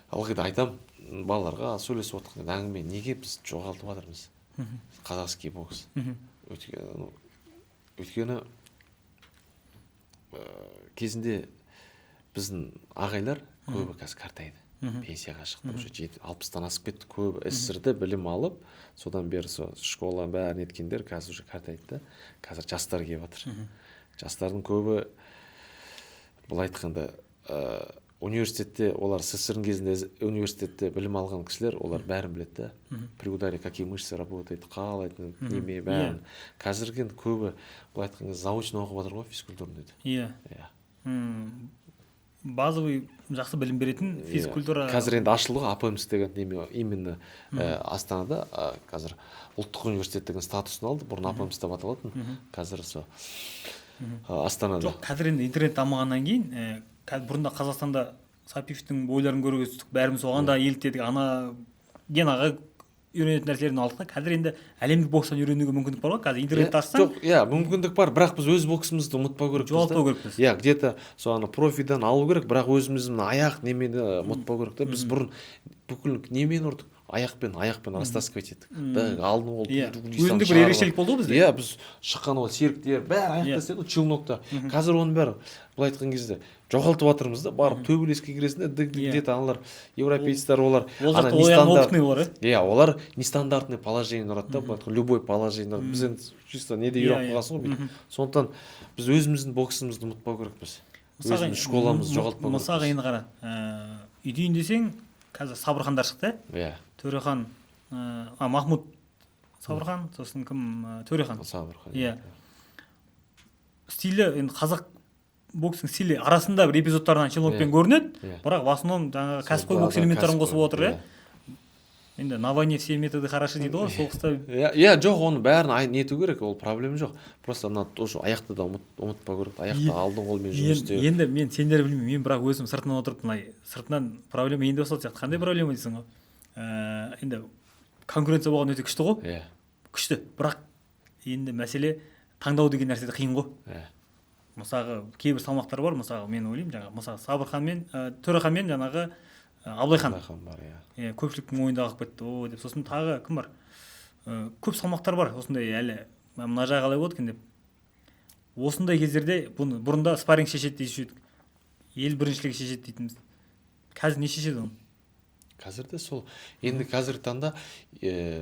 ылғи да айтам балаларға, сөйлесіп отырған әңгіме, неге біз жоғалтып жатырмыз казахский бокс? Өйткені кезінде біздің ағайлар көбі қазір қартайды, пенсияға шықты, уже 60-тан асып кетті, көбі СССР-де білім алып, содан бері сол школа бәрін еткендер қазір уже қартайды да. Қазір жастар келіп жатыр. Жастардың көбі былай айтқанда университетте, олар СССР кезінде университетте білім алған кісілер, олар бәрін біледі да. При ударе какие мышцы работают, қалай, неме, бәрін. Қазіргі көбі былай айтқан кезде заочно оқып жатыр ғой физкультурныйды. Иә. Базовый жақсы білім беретін физкультура. Қазір енді ашылды ғой АПМС деген неме, именно Астанада қазір ұлттық университет деген статусын алды, бұрын АПМС деп аталатын. Қазір сол Астанада. Жоқ, қазір енді интернет дамығаннан кейін, бұрында Қазақстанда Сапиевтің бойларын көруге түстік, бәріміз оған да еліктедік, ана Генаға үйренетін нәрселерін алдық та. Қазір енді әлемдік бокстан үйренуге мүмкіндік бар ғой, қазір интернетті ашсаң. Жоқ, иә, мүмкіндік бар, бірақ біз өз боксымызды ұмытпау керекпіз. Жоғалтпау керекпіз. Иә, где-то сол ана профидан алу керек, бірақ өзіміздің аяқ немені ұмытпау керек та. Біз бұрын бүкіл немені ұрдық, аяқпен растаскивать еттік. Да, алдын ол. Өзіндік бір ерекшелік болды ғой бізде. Иә, біз шыққан ол серіктер бәрі аяқта істеді ғой, челнокта. Қазір оның бәрі былай айтқан кезде жоғалтып жатырмыз да, барып төбелеске кіресің де, где-то аналар европейцтер, олар ана нестандартный олар, иә, олар нестандартный положение ұрады да, былай айтқанда любой положение ұрады. Біз енді чисто неде үйреніп қалғансың ғой бүйтіп. Сондықтан біз өзіміздің боксымызды ұмытпау керекпіз. Өзіміздің школамызды жоғалтпау. Мысалға, енді қара, үйтейін десең, қазір Сабырхандар шықты, иә. Төрехан, Махмуд Сабырхан, сосын кім, Төрехан. Сабырхан. Иә. Стилі енді қазақ боксының стилі арасында бір эпизодтарынан челнокпен көрінеді, бірақ в основном жаңағы кәсіпқой бокс элементтерін қосып отыр, иә. Енді на войне все методы хороши дейді ғой, соғыста. Иә, жоқ, оның бәрін нету керек, ол проблема жоқ. Просто ана тоже аяқты да ұмытпау керек, аяқты алдың қолмен жұмыс істеу. Енді мен сендер білмеймін, мен бірақ өзім сыртынан отырып, мынай сыртынан проблема енді басталды сияқты. Қандай проблема дейсің ғой? Енді конкуренция болған өте күшті ғой. Иә. Күшті, бірақ енді мәселе таңдау деген нәрсе де қиын ғой. Иә. Мысалға, кейбір салмақтар бар, мысалға, мен ойлаймын, жаңағы, мысалы, Сабырхан мен Төрехан мен жаңағы Абылайхан. Абылайхан бар, иә. Иә, көпшіліктің ойында қалып кетті, о деп. Сосын тағы кім бар? Көп салмақтар бар, осындай әлі мына жағы қалай болады екен деп. Осындай кездерде бұны бұрында спарринг шешеді деуші едік. Ел біріншілігі шешеді дейтінбіз. Қазір не шешеді оны? Қазір де сол. Енді қазіргі таңда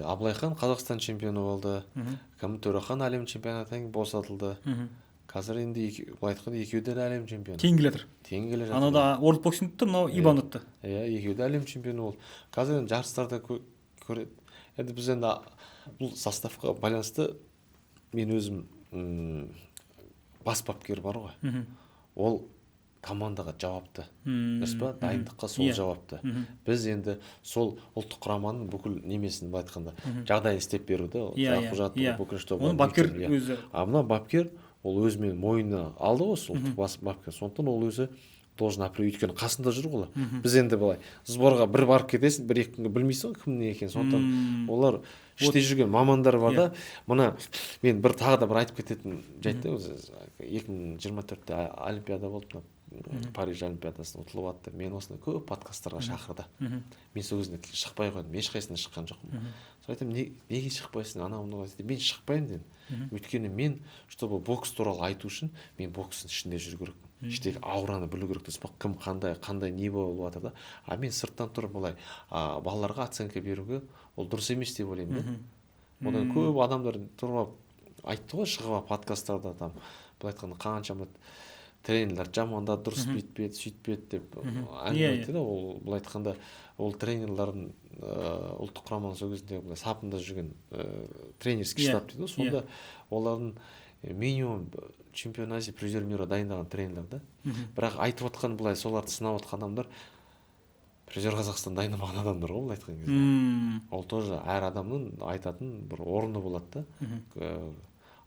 Абылайхан Қазақстан чемпионы болды. Кім, Төрехан әлем чемпионатынан босатылды. Қазір енді былай айтқанда екеуі де әлем чемпионы. Тең келе жатыр. Тең келе жатыр. Анау да World Boxing ұтты, мынау ИБАны ұтты. Иә, екеуі де әлем чемпионы болды. Қазір енді жарыстарда көреді. Енді біз енді бұл составқа байланысты мен өзім бас бапкер бар ғой. Ол командаға жауапты. Дұрыс па? Дайындыққа сол жауапты. Біз енді сол ұлттық құраманың бүкіл немесін, былай айтқанда, жағдайын істеп беруді, құжатты бүкіл, чтобы оны бапкер өзі. А мына бапкер ол өзімен мойнына алды ғой сол ұлттық бас бапкер. Сондықтан ол өзі должен определить, өйткені қасында жүр ғой. Біз енді былай сборға бір барып кетесің, бір екі күнге білмейсің ғой кім не екенін. Сондықтан олар іште жүрген мамандар бар да. Мына мен бір тағы да бір айтып кететін жайт та, өзі 2024-те Олимпиада болды, мына Париж Олимпиадасында ұтылып атты. Мен осындай көп подкасттарға шақырды. Мен сол кезінде шықпай қойдым, ешқайсысына шыққан жоқпын. Сол айтамын, неге шықпайсың, анау мынау деді. Мен шықпаймын дедім. Өйткені мен, чтобы бокс туралы айту үшін, мен бокстың ішінде жүру керекпін. Іштегі аураны білу керек, дұрыс па? Кім қандай, қандай не болып жатыр да. А мен сырттан тұрып былай балаларға оценка беруге ол дұрыс емес деп ойлаймын да. Одан көп адамдар тұрып алып айтты ғой, шығып алып подкасттарда там, былай айтқанда, қаншама тренерлер жамандады, дұрыс бүйтпеді, сөйтпеді деп әңгіме айтты да. Ол былай айтқанда, ол тренерлердің, ұлттық құраманың сол кезінде былай сапында жүрген тренерский штаб дейді ғой, сонда олардың минимум чемпион Азии, призер мира дайындаған тренерлер да. Бірақ айтып отқан былай соларды сынап отқан адамдар призер Қазақстан дайындамаған адамдар ғой, былай айтқан кезде. Ол тоже әр адамның айтатын бір орны болады да.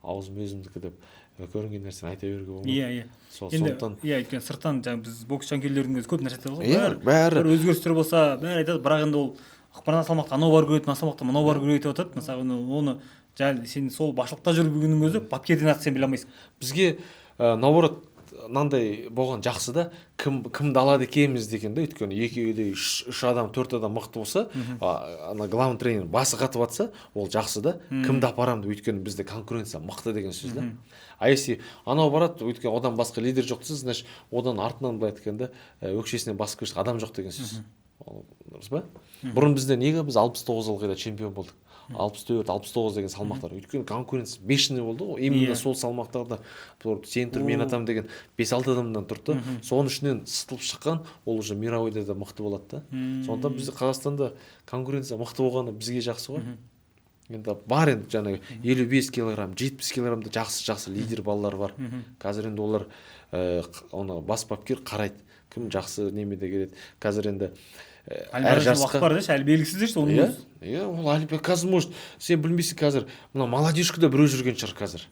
Аузым өзімдікі деп көрінген нәрсені айта беруге болмайды. Иә, иә. Сол сондықтан иә, өйткені сырттан жаңа біз бокс жанкүйерлерінің өзі көп нәрсе айтады ғой. Иә, бәрі бір өзгерістер болса, бәрі айтады, бірақ енді ол мына салмақта анау бару керек, мына салмақта мынау бару керек деп жатады. Мысалы, оны жаңа сен сол басшылықта жүргеннің өзі бапкерден артық сен біле алмайсың. Бізге наоборот мынандай болған жақсы да, кімді алады екенбіз деген да, өйткені екеуі де үш адам, төрт адам мықты болса, ана главный тренер басы қатып атса, ол жақсы да, кімді апарамын деп, өйткені бізде конкуренция мықты деген сөз да. А если анау барады, өйткені одан басқа лидер жоқ десе, значит, одан артынан былай айтқанда өкшесіне басып келе адам жоқ деген сөз. Ол дұрыс па? Бұрын бізде неге біз 69 ылғи да чемпион болдық? 64, 69 деген салмақтар. Өйткені конкуренция бешеный болды ғой. Именно сол салмақтарда сен тұр, мен атам деген 5-6 адамнан тұрды. Соның ішінен сытылып шыққан, ол уже мировойда да мықты болады да. Сондықтан бізде Қазақстанда конкуренция мықты болғаны бізге жақсы ғой. Енді бар енді жаңағы 55 килограмм, 70 килограммда жақсы-жақсы лидер балалар бар. Қазір енді олар оны бас бапкер қарайды, кім жақсы немеде келеді. Қазір енді әр жарысқа уақыт бар деші, әлі белгісіз деші, оның өзі. Иә, ол әлі қазір может, сен білмейсің қазір, мына молодежкада біреу жүрген шығар қазір.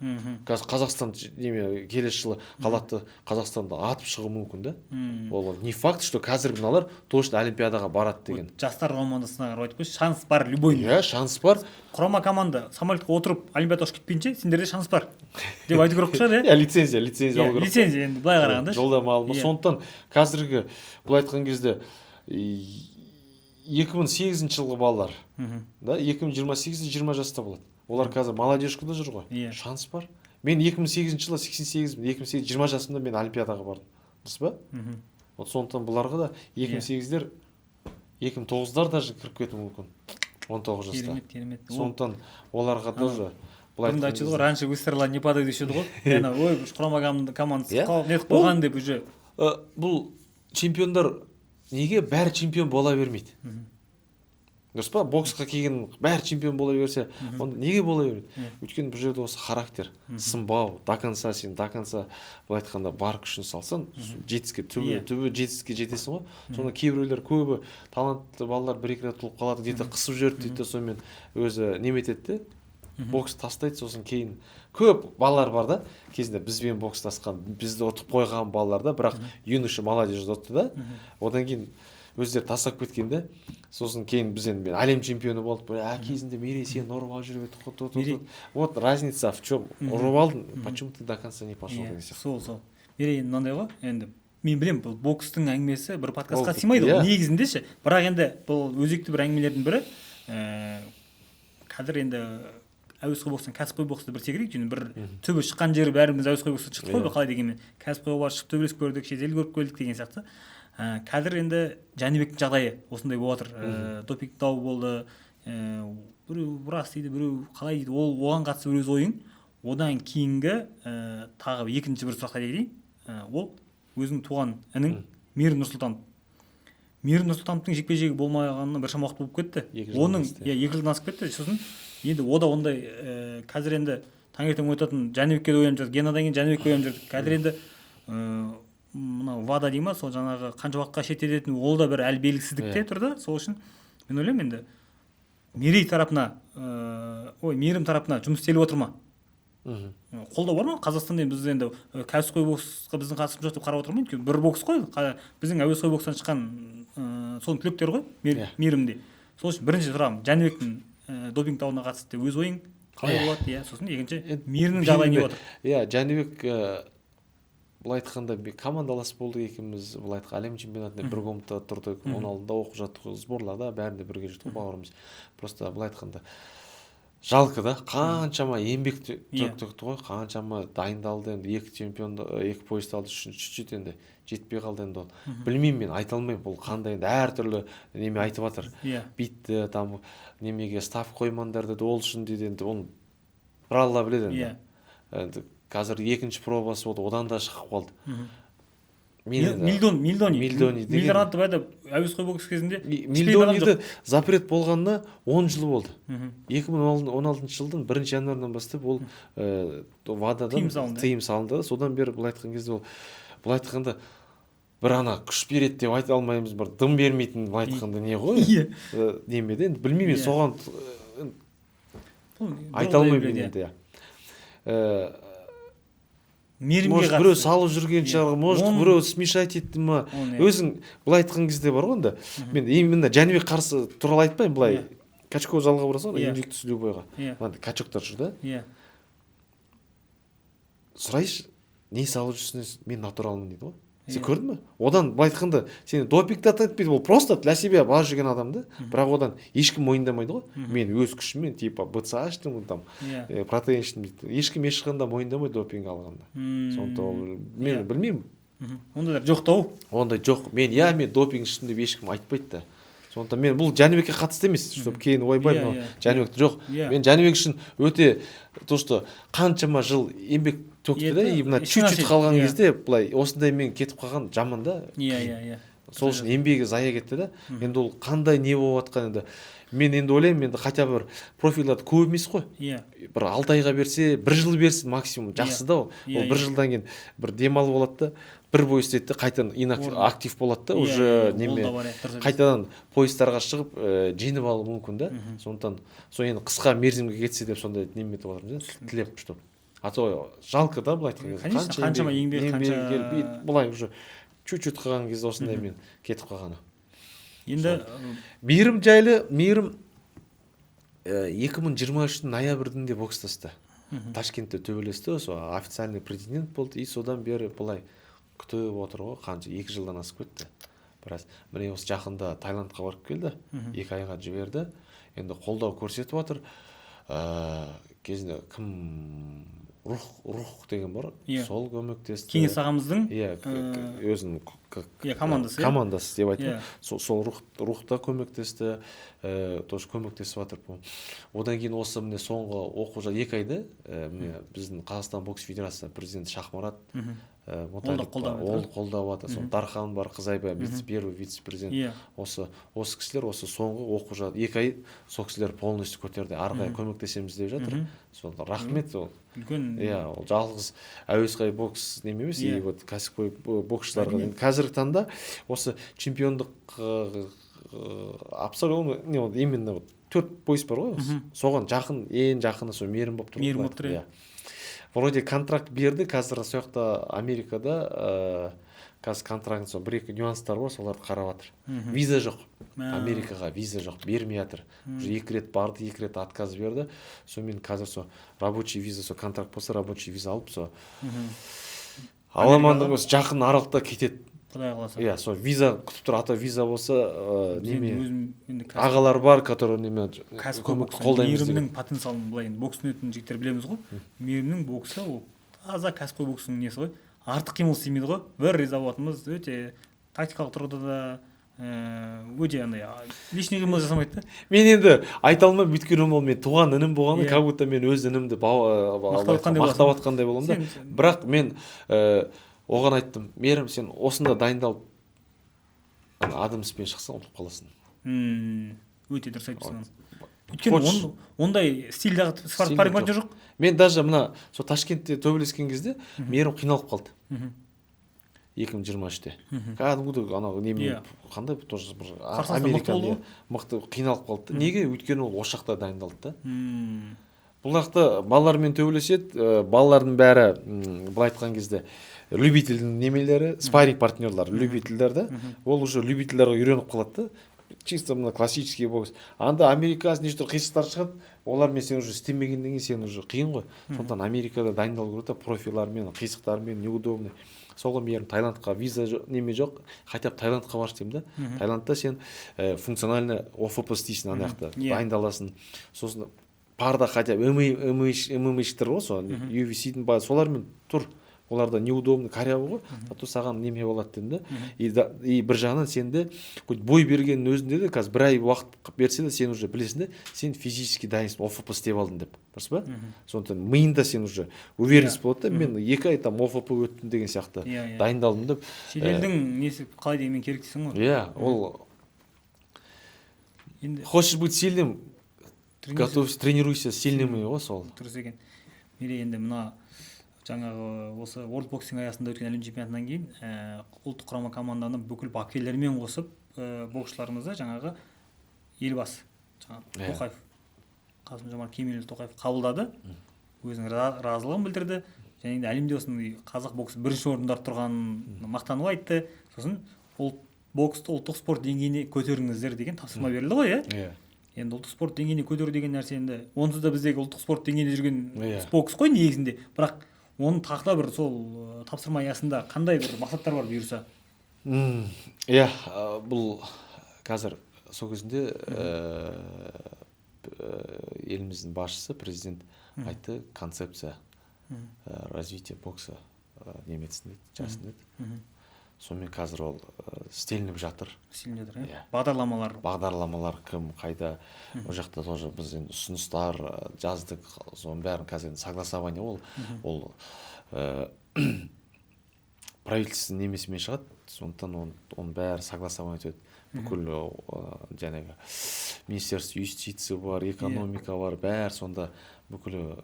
Қазір Қазақстан неме келесі жылы қалатты Қазақстанды атып шығуы мүмкін да. Ол не факт, что қазір мыналар точно Олимпиадаға барады деген. Жастар командасына қарап айтып қойшы, шанс бар любой. Иә, шанс бар. Құрама команда самолетқа отырып Олимпиадаға ұшып кетпейінше сендерде шанс бар деп айту керек шығар, иә? Иә, лицензия алу керек. Лицензия енді былай қарағанда. Жолдама алма. Сондықтан қазіргі былай айтқан кезде 2008 жылғы балалар, да, 2028-де 20 жаста болады. Олар қазір молодежкада жүр ғой. Шанс бар. Мен 2008 жылы 88, 2008 20 жасымда мен Олимпиадаға бардым. Дұрыс па? Вот сондықтан бұларға да 2008-дер, 2009-дар даже кіріп кетуі мүмкін. 19 жаста. Керемет, керемет. Сондықтан оларға тоже былай айтқан кезде, раньше выстрела не падай деуші еді ғой. Ана, ой, құрама командасы нетіп қойған деп уже. Бұл чемпиондар неге бәрі чемпион бола бермейді? Дұрыс па? Боксқа келген бәрі чемпион бола берсе, онда неге бола бермейді? Өйткені бұл жерде осы характер, сынбау, до конца, сен до конца, былай айтқанда, бар күшін салсаң, жетістікке, түбі жетістікке жетесің ғой. Сонда кейбіреулер, көбі талантты балалар бір-екі рет ұтылып қалады, где-то қысып жіберді дейді де, сонымен өзі неметеді де, бокс тастайды. Сосын кейін көп балалар бар да, кезінде бізбен бокстасқан, бізді ұтып қойған балалар да, бірақ юноша, молодежь ұтты да, одан кейін өздері тастап кеткен де. Сосын кейін біз енді, мен әлем чемпионы болдық, а кезінде Мерей сен ұрып алып жүріп едік. Вот разница в чем? Ұрып алдың, почему ты до конца не пошел деген сияқты. Сол Мерей, енді мынандай ғой, енді мен білемін, бұл бокстың әңгімесі бір подкастқа сыймайды ғой негізінде ше, бірақ енді бұл өзекті бір әңгімелердің бірі. Қазір енді әуесқой бокстан кәсіпқой боксты бір секірейік. Өйткені бір түбі шыққан жері бәріміз әуесқой бокстан шықтық қой, қалай дегенмен кәсіпқойға барып шығып, төбелесіп көрдік, шетел көріп келдік деген сияқты. Қазір енді Жәнібектің жағдайы осындай болып жатыр. Допинг дау болды, біреу рас дейді, біреу қалай дейді, ол оған қатысты бір өз ойың. Одан кейінгі тағы екінші бір сұрақ айта кетейін. Ол өзіңнің туған інің Мейірім Нұрсұлтанов. Мейірім Нұрсұлтановтың жекпе жегі болмағанына біршама уақыт болып кетті. Оның, иә, 2 жылдан асып кетті. Сосын енді о да ондай, қазір енді таңертең оятатын Жәнібекке де оянып жүрдік, Генадан кейін Жәнібекке оянып жүрдік. Қазір енді мынау ВАДА дей ма, сол жаңағы қанша уақытқа шеттететін, ол да бір әлі белгісіздікте тұр да. Сол үшін мен ойлаймын, енді Мерей тарапына, ой, Мейірім тарапына жұмыс істеліп отыр ма? Қолдау бар ма Қазақстанда? Енді біз енді кәсіпқой боксқа біздің қатысымыз жоқ деп қарап отырмын, өйткені бір бокс қой, біздің әуесқой бокстан шыққан, соның түлектері ғой Мейірімде. Сол үшін бірінші сұрағым: Жәнібектің допинг дауына қатысты өз ойың қалай болады? Иә, сосын екінші, Мейірімнің жағдайы не болып жатыр? Иә, Жәнібек, былай айтқанда, командалас болдық екеуміз. Былай айтқанда, әлем чемпионатында бір комнатада тұрдық, оның алдында оқып жаттық, сборларда бәрінде бірге жүрдік қой, бауырымыз. Просто, былай айтқанда, жалко да, қаншама еңбек төкті ғой, қаншама дайындалды. Енді екі чемпион, екі пояс алды, үшінші чуть чуть енді жетпей қалды. Енді ол білмеймін, мен айта алмаймын, бұл қандай, енді әртүрлі неме айтып жатыр. Бүйтті, там немеге ставка қоймаңдар деді, ол үшін дейді. Енді оны бір Алла біледі енді. Енді қазір екінші пробасы болды, одан да шығып қалды. Мен Мельдоний. Мельдоний деген- Мельдоний баяғыда әуесқой бокс кезінде Мельдонийді запрет болғанына 10 жыл болды. 2016 жылдың 1 январынан бастап ол ВАДАдан Тыйым салынды. Тыйым салынды. Содан бері, былай айтқан кезде, ол, былай айтқанда, бір ана күш береді деп айта алмаймыз, бір дым бермейтін, былай айтқанда, не ғой. Неме де енді, білмеймін, мен соған Бұл айта алмаймын біледі, енді, иә. Мейірімге Может, біреу қатысты. салып жүрген шығар, может, біреу смешать етті ма. Оны, иә. Өзің, былай айтқан кезде бар ғой, енді мен именно Жәнібек қарсы туралы айтпаймын, былай качков залға барасың ғой, Инвиктус любойға, мынандай качоктар жүр да. Сұрайыншы, не салып жүрсің, мен натуралмын дейді ғой. Сен көрдің бе, одан, былай айтқанда, сені допинг те етпейді, ол просто для себя барып жүрген адам да, бірақ одан ешкім мойындамайды ғой. Мен өз күшіммен типа БЦА іштім там, протеин іштім дейді, ешкім ешқандай мойындамайды допинг алғанды. Сондықтан ол мен білмеймін. Ондайлар жоқ та ау. Ондай жоқ, мен, иә, мен допинг іштім деп ешкім айтпайды да. Сондықтан мен бұл Жәнібекке қатысты емес, чтобы кейін ойбай, мынау Жәнібек, жоқ. Мен Жәнібек үшін өте, то что қаншама жыл еңбек төкті да, и мына Ешкім чуть чуть қалған иә. кезде былай осындаймен кетіп қалған жаман да. иә иә иә Сол үшін еңбегі зая кетті да. Енді ол қандай не болып жатқан, енді мен енді ойлаймын, енді хотя бы бір профилдарды көп емес қой, бір 6 айға берсе, бір жыл берсін максимум, жақсы да ол. Иә, Ол бір жылдан кейін бір демалып алады да, бір бой істейді де, қайтадан Орын. актив болады да, уже Ол неме, да бар, иә, дұрыс айтасың. қайтадан поястарға шығып, жеңіп алуы мүмкін да. Сондықтан сол енді қысқа мерзімге кетсе деп сондай неме етіп жатырмыз да, тілеп, чтоб, а то жалко да, былай айтқан кезде. Конечно, қаншама еңбек, еңбегі келіп, бүйтіп былай уже чуть чуть қалған кезде осындаймен кетіп қалғаны. Енді Мейірім жайлы, Мейірім 2023-тің ноябрьінде бокстасты, Ташкентте төбелесті, сол официальный претендент болды. И содан бері былай күтіп отыр ғой, қанша, 2 жылдан асып кетті біраз. Міне, осы жақында Таиландқа барып келді, 2 айға жіберді. Енді қолдау көрсетіп жатыр. Кезінде кім, Рух деген бар, сол көмектесті. Кеңес ағамыздың иә, өзінің иә, командасы, иә? Командасы деп айтайын. Сол Рух та көмектесті, тоже көмектесіп жатыр. Одан кейін осы міне соңғы оқу жыл 2 айда, міне біздің Қазақстан бокс федерациясының президенті Шахмарат Муталип қолдап бар, жатыр. Ол қолдап жатыр. Сол Дархан бар, Қызайбай, первый вице президент. Осы кісілер осы соңғы оқып жатыр, 2 ай сол кісілер полностью көтерді, ары қарай көмектесеміз деп жатыр. Сол рахмет ол. Үлкен. Иә, ол жалғыз әуесқой бокс неме емес, и вот кәсіпқой боксшыларға Әрине. Енді қазіргі таңда осы чемпиондық абсолютно не, вот именно вот төрт пояс бар ғой осы. Соған жақын, ең жақыны сол Мейірім болып тұр ғой, Мейірім былай болып тұр, иә. Иә, вроде контракт берді, қазір сол жақта, Америкада, қазір контракт, сол бір екі нюанстар бар, соларды қарап жатыр. Виза жоқ. Америкаға виза жоқ, бермей жатыр. Уже екі рет барды, екі рет отказ берді. Сонымен қазір сол рабочий виза, сол контракт болса, рабочий виза алып, сол аламандың осы жақын аралықта кетеді. Құдай қаласа. Иә, сол виза күтіп тұр, а то виза болса, Біз енді неме өзім енді ағалар бар, который неме кәсіпқой көмек бокс қолдаймыз деген. Мейірімнің потенциалын былай енді бокс түсінетін жігіттер білеміз ғой. Мейірімнің боксы ол таза кәсіпқой бокстың несі ғой, артық қимыл істемейді ғой. Бір риза болатынымыз, өте тактикалық тұрғыда да өте андай лишний қимыл жасамайды да. Мен енді айта алмаймын, өйткені ол мен туған інім болғанда, как будто мен өз інімді мақтап жатқандай мақтап боласың. Жатқандай боламын да. Бірақ мен оған айттым: «Мейірім, сен осында дайындалып, ана Адамспен шықсаң, ұтылып қаласың». Өте дұрыс айтыпсың оны, өйткені ондай стильдағы Стильде спарринг партнер жоқ. жоқ. Мен даже мына сол Ташкентте төбелескен кезде Мейірім қиналып қалды 2023-те, кәдімгідей анау неме қандай тоже бір Қарсыластар мықты американ, болды иә, ғой. мықты, қиналып қалды да. Неге? Өйткені ол осы жақта дайындалды да. Бұл жақта балалармен төбелеседі, балалардың бәрі, былай айтқан кезде, любительдің немелері, спарринг партнерлар любительдер да. Ол уже любительдерге үйреніп қалады да, чисто мына классический бокс. Анда американец неше түрлі қисықтар шығады, олармен сен уже істемегеннен кейін сен уже қиын ғой. Сондықтан Америкада дайындалу керек та, профилармен, қисықтармен неудобный. Сол ғой, Мейірім Таиландқа виза неме жоқ, хотя бы Таиландқа баршы деймін да. Таиландта сен функционально ОФП істейсің, ана жақта дайындаласың, сосын парда хотя бы ММА-щиктер ғой, сол UFC-дің ба, солармен тұр, оларда неудобно, корявый ғой, а то саған неме болады дедім да. И бір жағынан сенде хоть бой бергеннің өзінде де, қазір бір ай уақыт берсе де, сен уже білесің да, сен физически дайынсың, ОФП істеп алдың деп, дұрыс па? Сондықтан миыңда сен уже уверенность болады да, мен 2 ай там ОФП өттім деген сияқты, Иә, иә. дайындалдым деп. Шетелдің несі қалай дегенмен керек дейсің ғой. Иә, ол Енді хочешь быть сильным, тренируйся. Готовься, тренируйся с сильными ғой сол. Дұрыс екен. Мерей, енді мына жаңағы осы World Boxing аясында өткен әлем чемпионатынан кейін ұлттық құрама команданы бүкіл бапкерлермен қосып, боксшыларымызды жаңағы елбасы жаңағы Тоқаев, Қасым Жомарт Кемелұлы Тоқаев қабылдады, өзінің разылығын білдірді және де әлемде осындай қазақ боксы бірінші орында тұрғанын мақтанып айтты. Сосын ұлт боксты ұлттық спорт деңгейіне көтеріңіздер деген тапсырма берілді ғой, иә? Иә. Енді ұлттық спорт деңгейіне көтеру деген нәрсе, енді онсыз да біздегі ұлттық спорт деңгейінде жүрген бокс қой негізінде, бірақ оның тағы да бір сол тапсырма аясында қандай бір мақсаттар бар, бұйырса? Иә, бұл қазір сол кезінде еліміздің басшысы, президент айтты, концепция развития бокса неметсін деді, жазсын деді. Сонымен қазір ол істелініп жатыр. Істелініп жатыр, иә? Иә. Бағдарламалар. Бағдарламалар, кім қайда, ол жақта тоже біз енді ұсыныстар жаздық, соның бәрін қазір енді согласование, ол правительство немесімен шығады, сондықтан оның бәрі согласование өтеді. Бүкіл жаңағы министерство юстиции бар, экономика бар, бәрі сонда бүкілі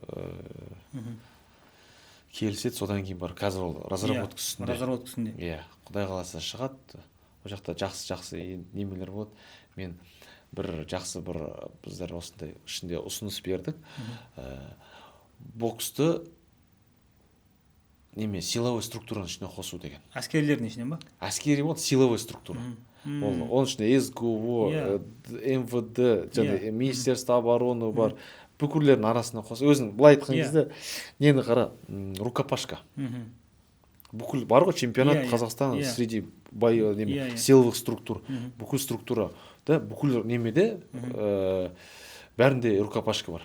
келіседі, содан кейін бар, қазір ол разработка үстінде. Разработка үстінде. Иә, құдай қаласа, шығады. Ол жақта жақсы жақсы немелер болады. Мен бір жақсы бір біздер осындай ішінде ұсыныс бердік. Боксты неме силовой структураның ішіне қосу деген. Әскерилердің ішінен ба? Әскери болады, силовой структура. Ол оның ішінде СГУ, МВД және министерство обороны бар, бүкілдерінің арасына қос. Өзің былай айтқан кезде нені қара, рукопашка. Бүкіл бар ғой чемпионат Иә, иә. Қазақстан среди бой неме Иә, иә. силовых структур, бүкіл структура да, бүкіл немеде, бәрінде рукопашка бар.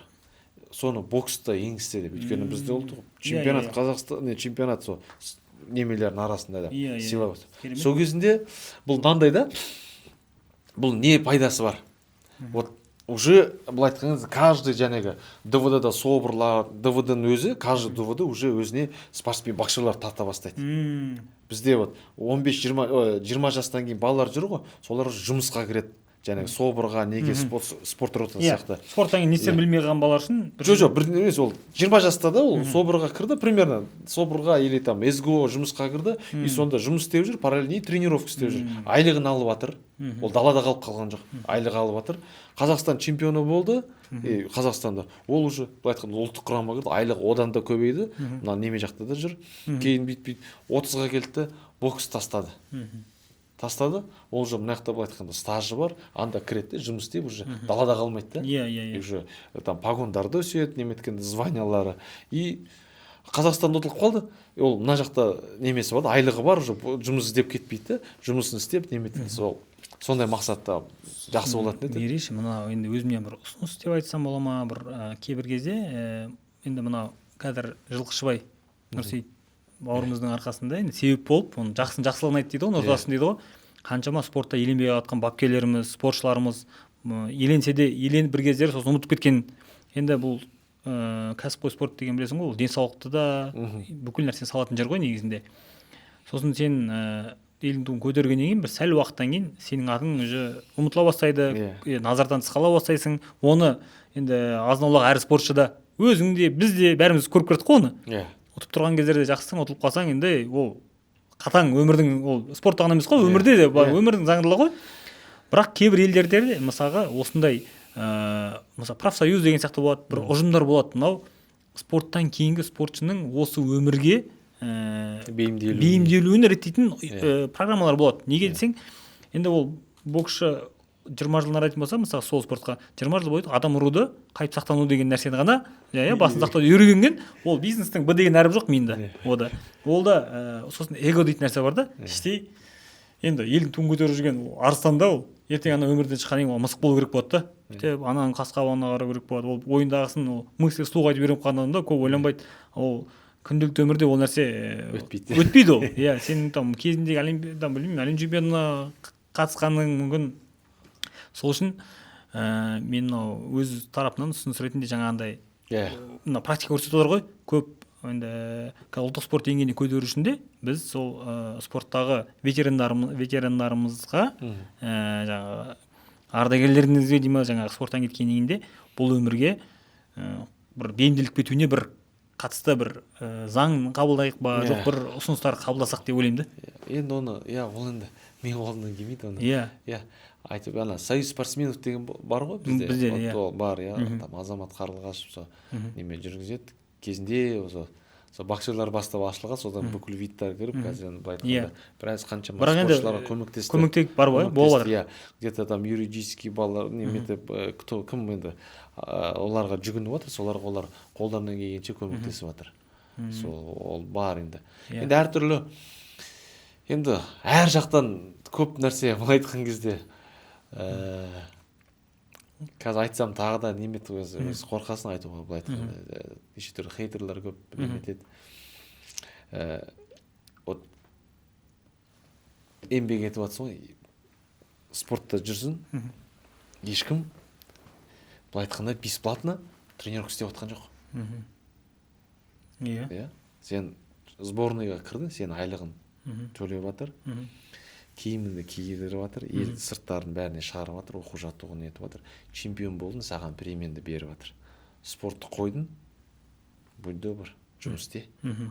Соны бокста енгізсе деп, өйткені бізде ол чемпионат иә, иә. Қазақстан не, чемпионат сол немелердің арасында да Иә, иә. силовой. Керемет. Сол кезінде бұл мынандай да, бұл не пайдасы бар? Вот Уже былай айтқан кезде, каждый жаңағы ДВД да СОБРлар, ДВД-ның өзі, каждый ДВД уже өзіне спортсмен, боксерлар тарта бастайды. Бізде вот 15-20, 20 жастан кейін балалар жүр ғой, солар уже жұмысқа кіреді, жаңағы СОБРға, неге, спорт рота сияқты. Спорттан кейін не істерін білмей қалған балалар үшін. Жоқ, бір емес, ол 20 жаста да, ол СОБРға кірді, примерно СОБРға или там СГО жұмысқа кірді и сонда жұмыс істеп жүр, параллельно и тренировка істеп жүр, айлығын алып жатыр. Ол далада қалып қалған жоқ, айлық алып жатыр. Қазақстан чемпионы болды и Қазақстанда ол уже, былай айтқанда, ұлттық құрамаға кірді, айлығы одан да көбейді. Мына неме жақта да жүр. Кейін бүйтіп бүйтіп 30-ға келді де, бокс тастады. Тастады, ол уже мына жақта, былай айтқанда, стажы бар, анда кіреді де, жұмыс істеп, уже далада қалмайды да. иә иә И иә уже там погондары да өседі, неметкенде званиялары. И Қазақстанда ұтылып қалды. И ол мына жақта немесі бар да, айлығы бар, уже жұмыс іздеп кетпейді да, жұмысын істеп неметкен. Сол сондай мақсатта жақсы болатын еді. Ереш, мына енді өзімнен бір ұсыныс деп айтсам бола ма? Бір кейбір кезде енді мынау қазір Жылқышыбай Нұрсейіт бауырымыздың арқасында, енді себеп болып, оның жақсысын жақсылығын айт дейді ғой, нұр дейді ғой, қаншама спортта еленбей жатқан бапкерлеріміз, спортшыларымыз еленсе де, еленіп бір кездері сосын ұмытып кеткен. Енді бұл кәсіпқой спорт деген, білесің ғой, ол денсаулықты да, бүкіл нәрсені салатын жер ғой негізінде. Сосын сен елдің туын көтергеннен кейін, бір сәл уақыттан кейін сенің атың уже ұмытыла бастайды, назардан тыс қала бастайсың. Оны енді азын аулақ әр спортшыда, өзің де, біз де, бәріміз көріп кірдік қой оны. Ұтып тұрған кездерде жақсысың, ұтылып қалсаң, енді ол қатаң өмірдің, ол спортта ғана емес қой, өмірде де бар, өмірдің заңдылығы ғой. Бірақ кейбір елдерде де, мысалға, осындай мысалы, профсоюз деген сияқты болады, бір ұжымдар болады, мынау спорттан кейінгі спортшының осы өмірге бейімделу. Бейімделуін реттейтін программалар болады. Неге десең, енді ол боксшы 20 жыл қарайтын болса, мысалы, сол спортқа 20 жыл бойы адам ұруды, қайтып сақтану деген нәрсені ғана, иә, басын сақтауды үйренген. Ол бизнестің б деген әріпі жоқ миында. Ода ол да сосын эго дейтін нәрсе бар да іштей. Енді елдің туын көтеріп жүрген ол арыстан да, ол ертең ана өмірден шыққаннан кейін ол мысық болу керек болады да, бүйтіп ананың қас қабағына қарау керек болады. Ол ойындағысын, ол мысли вслух айтып үйреніп қалған адам да, көп ойланбайды. Ол күнделікті өмірде ол нәрсе Өтпейді. Өтпейді ол, иә. Сен там кезіндегі әлем, там, білмеймін, әлем чемпионына қатысқаның мүмкін. Сол үшін мен мынау өз тарапымнан ұсыныс ретінде жаңағындай мына практика көрсетіп отыр ғой көп. Енді қазір ұлттық спорт деңгейіне көтеру үшін де біз сол спорттағы ветерандарымызға, жаңағы ардагерлерімізге дей ма, жаңағы спорттан кеткеннен кейін де бұл өмірге бір бейімделіп кетуіне бір қатысты бір заң қабылдайық ба, жоқ, бір ұсыныстар қабылдасақ деп ойлаймын да. Енді оны, иә, ол енді менің қолымнан келмейді оны. Иә, айтып, ана союз спортсменов деген бар ғой бізде. Бізде, Вот иә. ол бар, иә. Там Азамат Қарлығашев сол неме жүргізеді. Кезінде осы сол боксерлар бастап ашылған, содан бүкіл видтар кіріп, қазір енді былай айтқанда, біраз қаншама Бірақ енді спортшыларға көмектесті. Көмектек бар ғой, болып жатыр. Көмектесті, иә, где то там юридический балалар неметіп, кто кім енді оларға жүгініп жатыр, соларға олар қолдарынан келгенше көмектесіп жатыр. Сол ол бар енді. Енді әртүрлі, енді әр жақтан көп нәрсе, былай айтқан кезде, қазір айтсам, тағы да неметіп, өзі қорқасың айтуға, былай айтқанда, неше түрлі хейтерлер көп неметеді. Вот еңбек етіп жатсың ғой, спортта жүрсің, ешкім, былай айтқанда, бесплатно тренировка істеп жатқан жоқ. Иә, сен сборныйға кірдің, сен айлығын төлеп жатыр, киіміңді кигізіп жатыр, ел сырттарын бәріне шығарып жатыр, оқу жаттығуын нетіп жатыр. Чемпион болдың, саған премияңды беріп жатыр. Спортты қойдың, будь добр, жұмыс істе.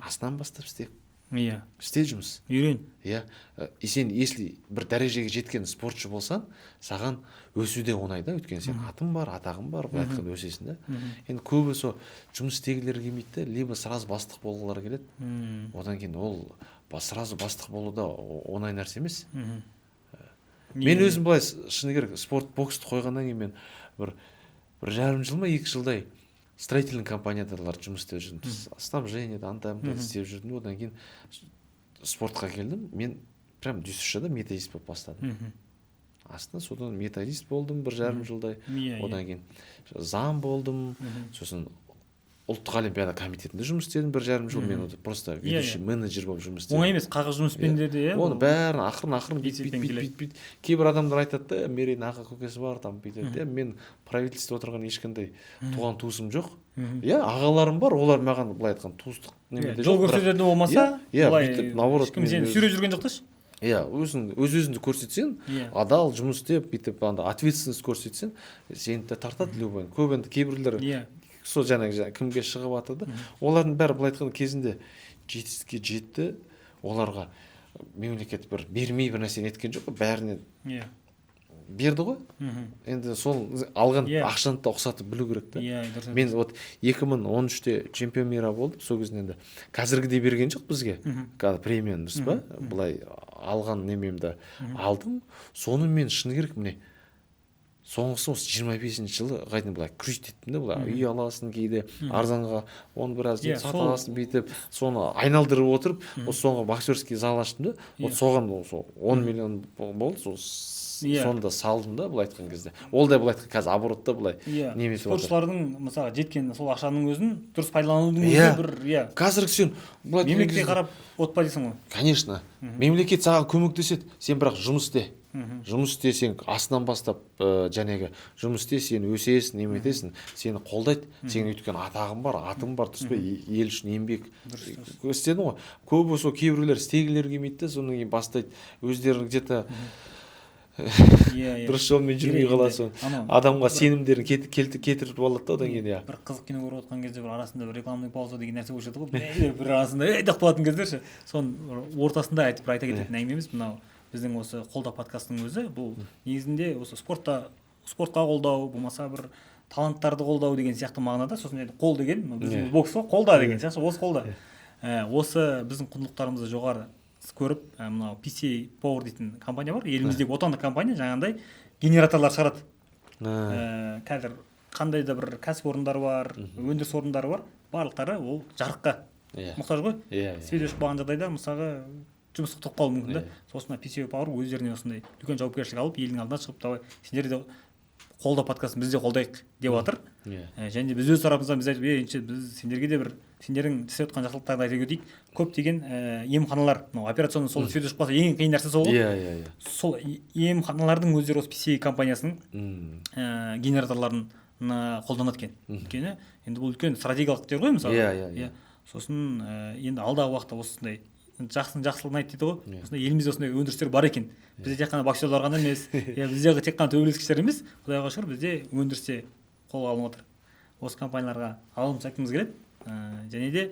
Астынан бастап істе. Істе жұмыс. Үйрен. Иә. И сен если бір дәрежеге жеткен спортшы болсаң, саған өсу де оңай да, өйткені сен атың бар, атағың бар, былай айтқанда, өсесің да. Енді көбі сол жұмыс істегілері келмейді да, либо сразу бастық болғылары келеді. Одан кейін ол сразу бастық болу да оңай нәрсе емес. Мен өзім былай, шыны керек, спорт, боксты қойғаннан кейін мен 1,5 жыл ма, 2 жылдай строительный компанияда жұмыс істеп жүрдім, снабжениеде, анда мында істеп жүрдім. Одан кейін спортқа келдім, мен прям ДЮСШ да методист болып бастадым. Астына содан методист болдым 1,5 жылдай. Иә, иә. Одан кейін зам болдым, сосын Ұлттық олимпиада комитетінде жұмыс істедім 1,5 жыл. Мен просто ведущий менеджер болып жұмыс істедім. Оңай емес қағаз жұмыспен де, иә. Оны бәрін ақырын бит. Кейбір адамдар айтады да, Мерейдің аға көкесі бар там бүйтеді де. Мен правительствода отырған ешқандай туған туысым жоқ. Иә, ағаларым бар, олар маған былай айтқан туыстық немеде жол көрсететін болмаса, былай наоборот ешкім сені сүйреп жүрген жоқ та. Иә, өзің өз-өзіңді көрсетсең, адал жұмыс істеп, бүйтіп анда ответственность көрсетсең, сені де тартады любой. Көп енді кейбіреулер сол жаңағы кімге шығып жатыр да, олардың бәрі былай айтқан кезінде жетістікке жетті, оларға мемлекет бір бермей бір нәрсені еткен жоқ, бәріне берді ғой. Енді сол алған ақшаны да ұқсатып білу керек та. Мен вот 2013-те чемпион мира болдым, сол кезде енді қазіргідей берген жоқ бізге қазір премияны, дұрыс па? Былай алған немемді алдым, соны мен шыны керек міне соңғысы осы 25-ші жылы қайтадан былай крутить еттім да, былай үй аласың кейде арзанға, оны біраз сата аласың бүйтіп, соны айналдырып отырып, осы соңғы боксерский зал аштым да, вот соған сол 10 миллион болды, сол соны да салдым да, былай айтқан кезде. Ол да былай айтқан қазір оборотта былай немесе спортшылардың мысалы жеткен сол ақшаның өзін дұрыс пайдаланудың өзі бір, иә. Қазіргі сен былай мемлекетке қарап отпа дейсің ғой. Конечно, мемлекет саған көмектеседі, сен бірақ жұмыс істе. Жұмыс істе, сен астынан бастап жәнегі жұмыс істе, сен өсесің, неметесің, сені қолдайды. Сенің өйткені атағың бар, атың бар, дұрыс па? Ел үшін еңбек істедің ғой. Көбі сол кейбіреулер істегілері келмейді де, содан кейін бастайды өздерін где-то дұрыс жолмен жүрмей қаласың. Адамға сенімдерін кетіріп алады да, одан кейін иә. Бір қызық кино көріп отқан кезде бір арасында бір рекламный пауза деген нәрсе болып жатады ғой. Бір арасында ей деп қалатын кездер ше. Соның ортасында айтып бір айта кететін әңгімеміз мынау біздің осы қолдау подкастының өзі, бұл негізінде осы спортқа қолдау, болмаса бір таланттарды қолдау деген сияқты мағынада. Сосын енді қол деген біздің бокс қой, қолда деген сияқты, осы қолда. Осы біздің құндылықтарымызды жоғары көріп, мынау PC Power дейтін компания бар, еліміздегі отандық компания, жаңағындай генераторлар шығарады. Қазір қандай да бір кәсіпорындар бар, өндіріс орындары бар, барлықтары ол жарыққа мұқтаж ғой. Свет өшіп қалған жағдайда мысалға жұмыс тоқтап қалуы мүмкін да. Сосын PC Power өздеріне осындай үлкен жауапкершілік алып, елдің алдына шығып, давай сендер де қолдау подкастын біз де қолдайық деп жатыр. Және біз өз тарапымыздан біз айтып, енді біз сендерге де бір сендердің істеп жатқан жақсылықтарды айта кетейік. Көптеген емханалар, мынау операционный столда свет өшіп қалса ең қиын нәрсе сол ғой. Иә. Сол емханалардың өздері осы PCA компаниясының генераторларын қолданады екен. Өйткені енді бұл үлкен стратегиялық жер ғой мысалы. Иә. Сосын енді алдағы уақытта осындай жақсының жақсылығын айт дейді ғой. Осындай елімізде осындай өндірістер бар екен. Бізде тек қана боксерлар ғана емес, бізде тек қана төбелескіштер емес, Құдайға шүкір бізде өндірісте қолға алынып отыр. Осы компанияларға алғыс айтқымыз келеді. Және де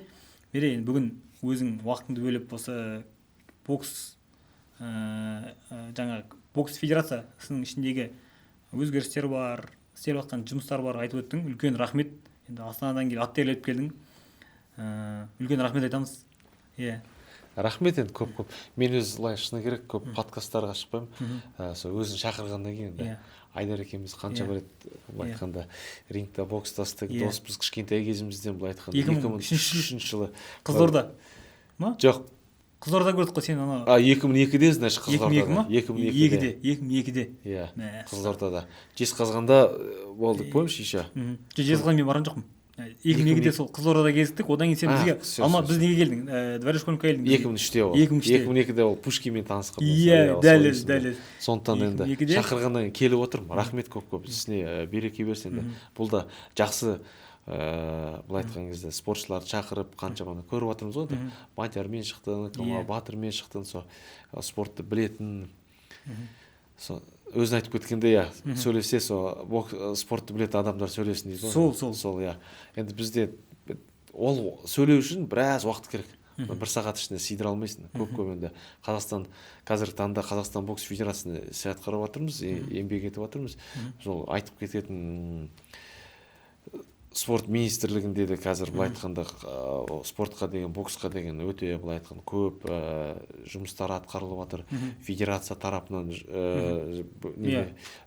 Мерей, бүгін өзің уақытыңды бөліп осы бокс жаңа бокс федерациясының ішіндегі өзгерістер бар, істеліп жатқан жұмыстар бар айтып өттің. Үлкен рахмет. Енді Астанадан келіп ат терлетіп келдің. Үлкен рахмет айтамыз. Иә. Рахмет енді көп-көп. Мен өз былай шыны керек көп подкасттарға шықпаймын. Сол өзін шақырғаннан кейін енді Айдар екеуміз қанша бір рет былай айтқанда рингте бокстастық, доспыз кішкентай кезімізден былай айтқанда 2003 жылы Қызылорда ма? Жоқ. Қызылорда көрдік қой сен анау. 2002-де, значит, Қызылордада. 2002-де. 2002-де. Иә. Қызылордада. Жезқазғанда болдық, помнишь еще? Жоқ, Жезқазған мен барған жоқпын. 2002-де сол Қызылордада кезіктік, одан кейін сен бізге Алма, біз неге келдің? Дворец школьникқа келдің. 2003-те ол. 2002-де ол Пушкинмен танысқан. Иә, дәл. Сондықтан енді шақырғаннан кейін келіп отырмын. Рахмет көп-көп. Ісіне береке берсін енді. Бұл да жақсы, былай айтқан кезде спортшыларды шақырып қаншаманы көріп жатырмыз ғой. Мадиярмен шықтың, Батырмен шықтың, сол спортты білетін. Сол өзің айтып кеткенде, иә, сөйлесе сол спортты білетін адамдар сөйлесін дейді ғой. Сол. Иә. Енді бізде ол сөйлеу үшін біраз уақыт керек. Бір сағат ішінде сыйдыра алмайсың. Көп-көп енді Қазақстан қазіргі таңда Қазақстан бокс федерациясында іс атқарып жатырмыз, еңбек етіп жатырмыз. Сол айтып кететін спорт министрлігінде де қазір былай айтқанда спортқа деген, боксқа деген өте былай айтқанда көп жұмыстар атқарылып жатыр. Федерация тарапынан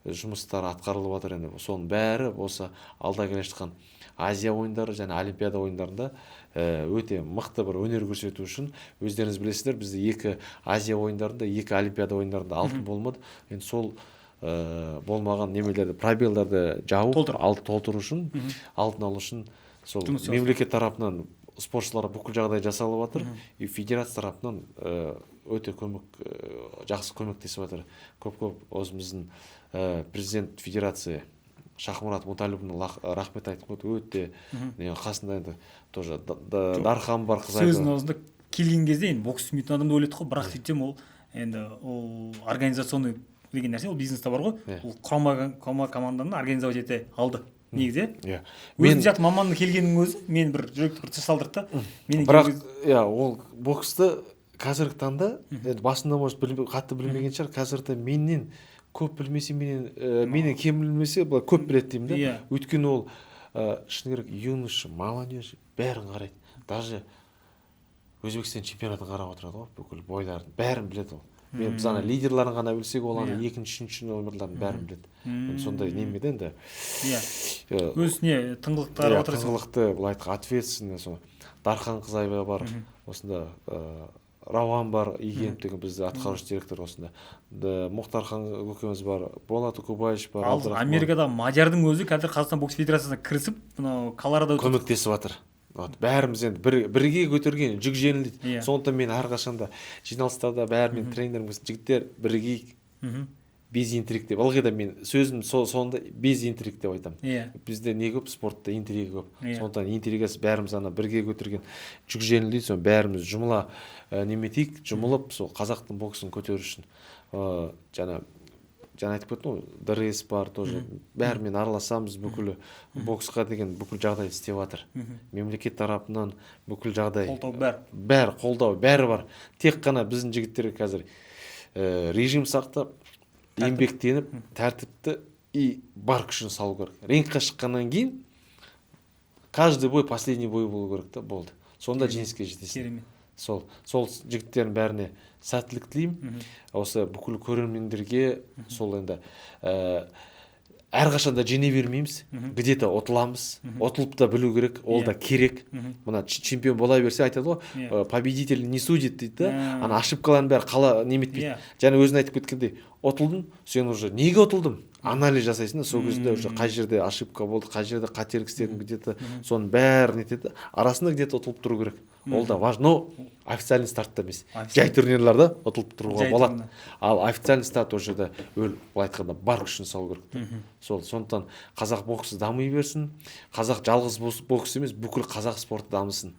жұмыстар атқарылып жатыр. Енді соның бәрі осы алда келе жатқан Азия ойындары және Олимпиада ойындарында өте мықты бір өнер көрсету үшін, өздеріңіз білесіздер, бізде 2 Азия ойындарында, 2 Олимпиада ойындарында алтын болмады. Енді сол болмаған немелерді, пробелдерді жауып, толтыру үшін, алтын алу үшін Сол мемлекет тарапынан спортшыларға бүкіл жағдай жасалып жатыр, и федерация тарапынан өте көмек, жақсы көмектесіп жатыр. Көп-көп өзіміздің президент федерация Шахмұрат Муталиповна рахмет айтып қойды. Өте қасында енді тоже Дархан бар, қызы. Сөздің аузында келген кезде енді бокс түсінбейтін адамды ойлайды ғой, бірақ сөйтсем ол енді ол организационный деген нәрсе, ол бизнесте бар ғой. Ол құрама команданы организовать ете алды негізі. Иә. Өзің сияқты маманның келгенінің өзі мен бір жүректі бір салдырды да. Бірақ иә, ол боксты қазіргі таңда енді басында может қатты білмеген шығар, қазіргі менен көп білмесе, менен кем білмесе, былай көп біледі деймін да. Өйткені ол шыны керек, юноша, молодежь бәрін қарайды. Даже Өзбекстан чемпионатын қарап отырады ғой, бүкіл бойларын бәрін біледі ол. Мен біз ана лидерларын ғана білсек, ол ана екінші, үшінші номерлардың бәрін біледі. Сондай неме де енді. Иә. Өзіне тыңғылықты қарап отырасың. Тыңғылықты, былай айтқанда, ответственный. Сол Дархан Қызайбай бар, осында Рауан бар, Игенов деген бізде атқарушы директор осында. Мұхтархан көкеміз бар, Болат Үкібаевич бар. Ал Америкада Мадиардың өзі қазір Қазақстан бокс федерациясына кірісіп, мынау Колорадо көмектесіп жатыр. Вот, бәріміз енді бірге көтерген жүк жеңіл дейді. Сондықтан мен әрқашанда жиналыстарда бәрімен тренеріміз, жігіттер, бірігейік, без интриг деп. Ылғи да мен сөзім сонда без интриг деп айтамын. Бізде не көп, спортта интрига көп. Сондықтан интригасы бәріміз ана бірге көтерген жүк жеңіл дейді. Соны бәріміз жұмыла неметейік, жұмылып сол қазақтың боксын көтеру үшін. Жаңа айтып кеттім ғой, ДРС бар тоже, бәрімен араласамыз, бүкіл боксқа деген бүкіл жағдай істеп жатыр. Мемлекет тарапынан бүкіл жағдай, қолдау бәрі. Бәрі қолдау, бәрі бар. Тек қана біздің жігіттер қазір режим сақтап, еңбектеніп, тәртіпті и бар күшін салу керек. Рингқа шыққаннан кейін каждый бой последний бой болу керек та, болды. Сонда жеңіске жетесің. Сол жігіттердің бәріне сәттілік тілеймін. Осы бүкіл көрермендерге сол енді әрқашанда жеңе бермейміз, где-то ұтыламыз, ұтылып та білу керек, ол да керек. Мына чемпион бола берсе айтады ғой, победитель не судит дейді да, ана ошибкалардың бәрі қала неметпейді. Және өзің айтып кеткендей, ұтылдың, сен уже неге ұтылдым? Анализ жасайсың да, сол кезде уже қай жерде ошибка болды, қай жерде қателік істедім, где-то соның бәрін нетеді. Арасында где-то ұтылып тұру керек. Ол да важно, но официальный стартта емес. Жай турнирларда ұтылып тұруға болады. Ал официальный старт ол жерде өл, былай айтқанда, бар күшін салу керек. Сол, сондықтан қазақ боксы дами берсін. Қазақ жалғыз бокс емес, бүкіл қазақ спорты дамысын.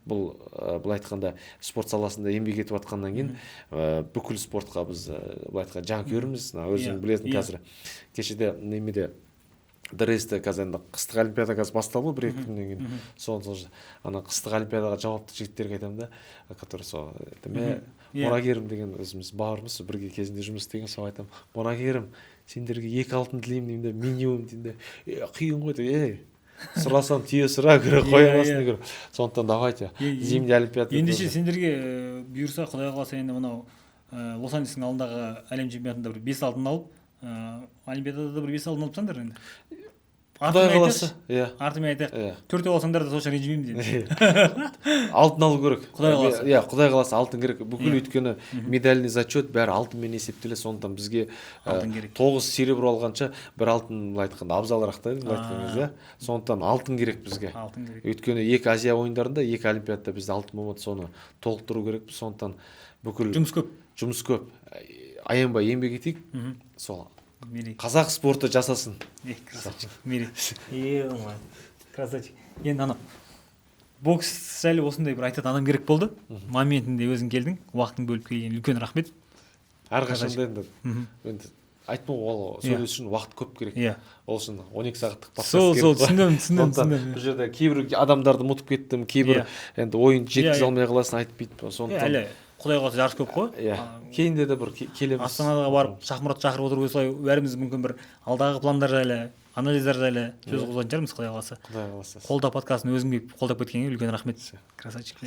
Бұл былай айтқанда спорт саласында еңбек етіп жатқаннан кейін бүкіл спортқа біз былай айтқанда жанкүйерміз. Өзің білесің, қазір кешеде немеде ДРС-те қазір енді қыстық олимпиада қазір басталды ғой, бір-екі күннен кейін. Сол ана қыстық олимпиадаға жауапты жігіттерге айтамын да, который сол мұрагерім деген өзіміз бауырымыз, бірге кезінде жұмыс істеген, сол айтамын, мұрагерім, сендерге 2 алтын тілеймін деймін да, минимум деймін да. Қиын ғой деп, сұрасам түйе сұра, көрі қоя аласың деп. Сондықтан давайте зимний олимпиада. Ендеше сендерге бұйырса, Құдай қаласа, енді мынау Лос-Анджелестің алдындағы әлем чемпионатында бір 5 алтын алып, олимпиадада да бір 5 алтын алып тастаңдар енді. Құдай қаласа, иә. Артымен айтайық. 4 алсаңдар да сонша ренжімеймін деді. Алтын алу керек. Құдай қаласа. Иә, Құдай қаласа алтын керек. Бүкіл өйткені медальный зачет бәрі алтынмен есептеледі. Сондықтан бізге 9 серебро алғанша бір алтын, былай айтқанда, абзалырақ та енді, былай айтқан кезде. Сондықтан алтын керек бізге. Алтын керек. Өйткені 2 Азия ойындарында, 2 олимпиадада бізде алтын болмады, соны толықтыру керек. Сондықтан бүкіл жұмыс көп. Жұмыс көп. Аянбай еңбек етейік. Сол. Қазақ спорты жасасын. Красавчик. Мерей. Красавчик. Енді ана бокс жайлы осындай бір айтатын адам керек болды. Моментінде өзің келдің, уақытың бөліп келген, үлкен рахмет. Әрқашанда енді айттым ғой, ол сөйлесу үшін уақыт көп керек. Ол үшін 12 сағаттық подкаст керек. Сол, түсіндім. Бұл жерде кейбір адамдарды ұмытып кеттім, кейбір енді ойын жеткізе алмай қаласың, айтып бүйтіп. Сондықтан Құдай қаласа жарыс көп қой. Иә. Кейінде де бір келеміз. Астанаға барып Шахмұрат шақырып отырып осылай бәріміз мүмкін бір алдағы пландар жайлы, анализдер жайлы сөз қозғайтын шығармыз, Құдай қаласа. Құдай қаласа. Қолда подкастын өзің келіп қолдап кеткеніңе үлкен рахмет. Красавчик.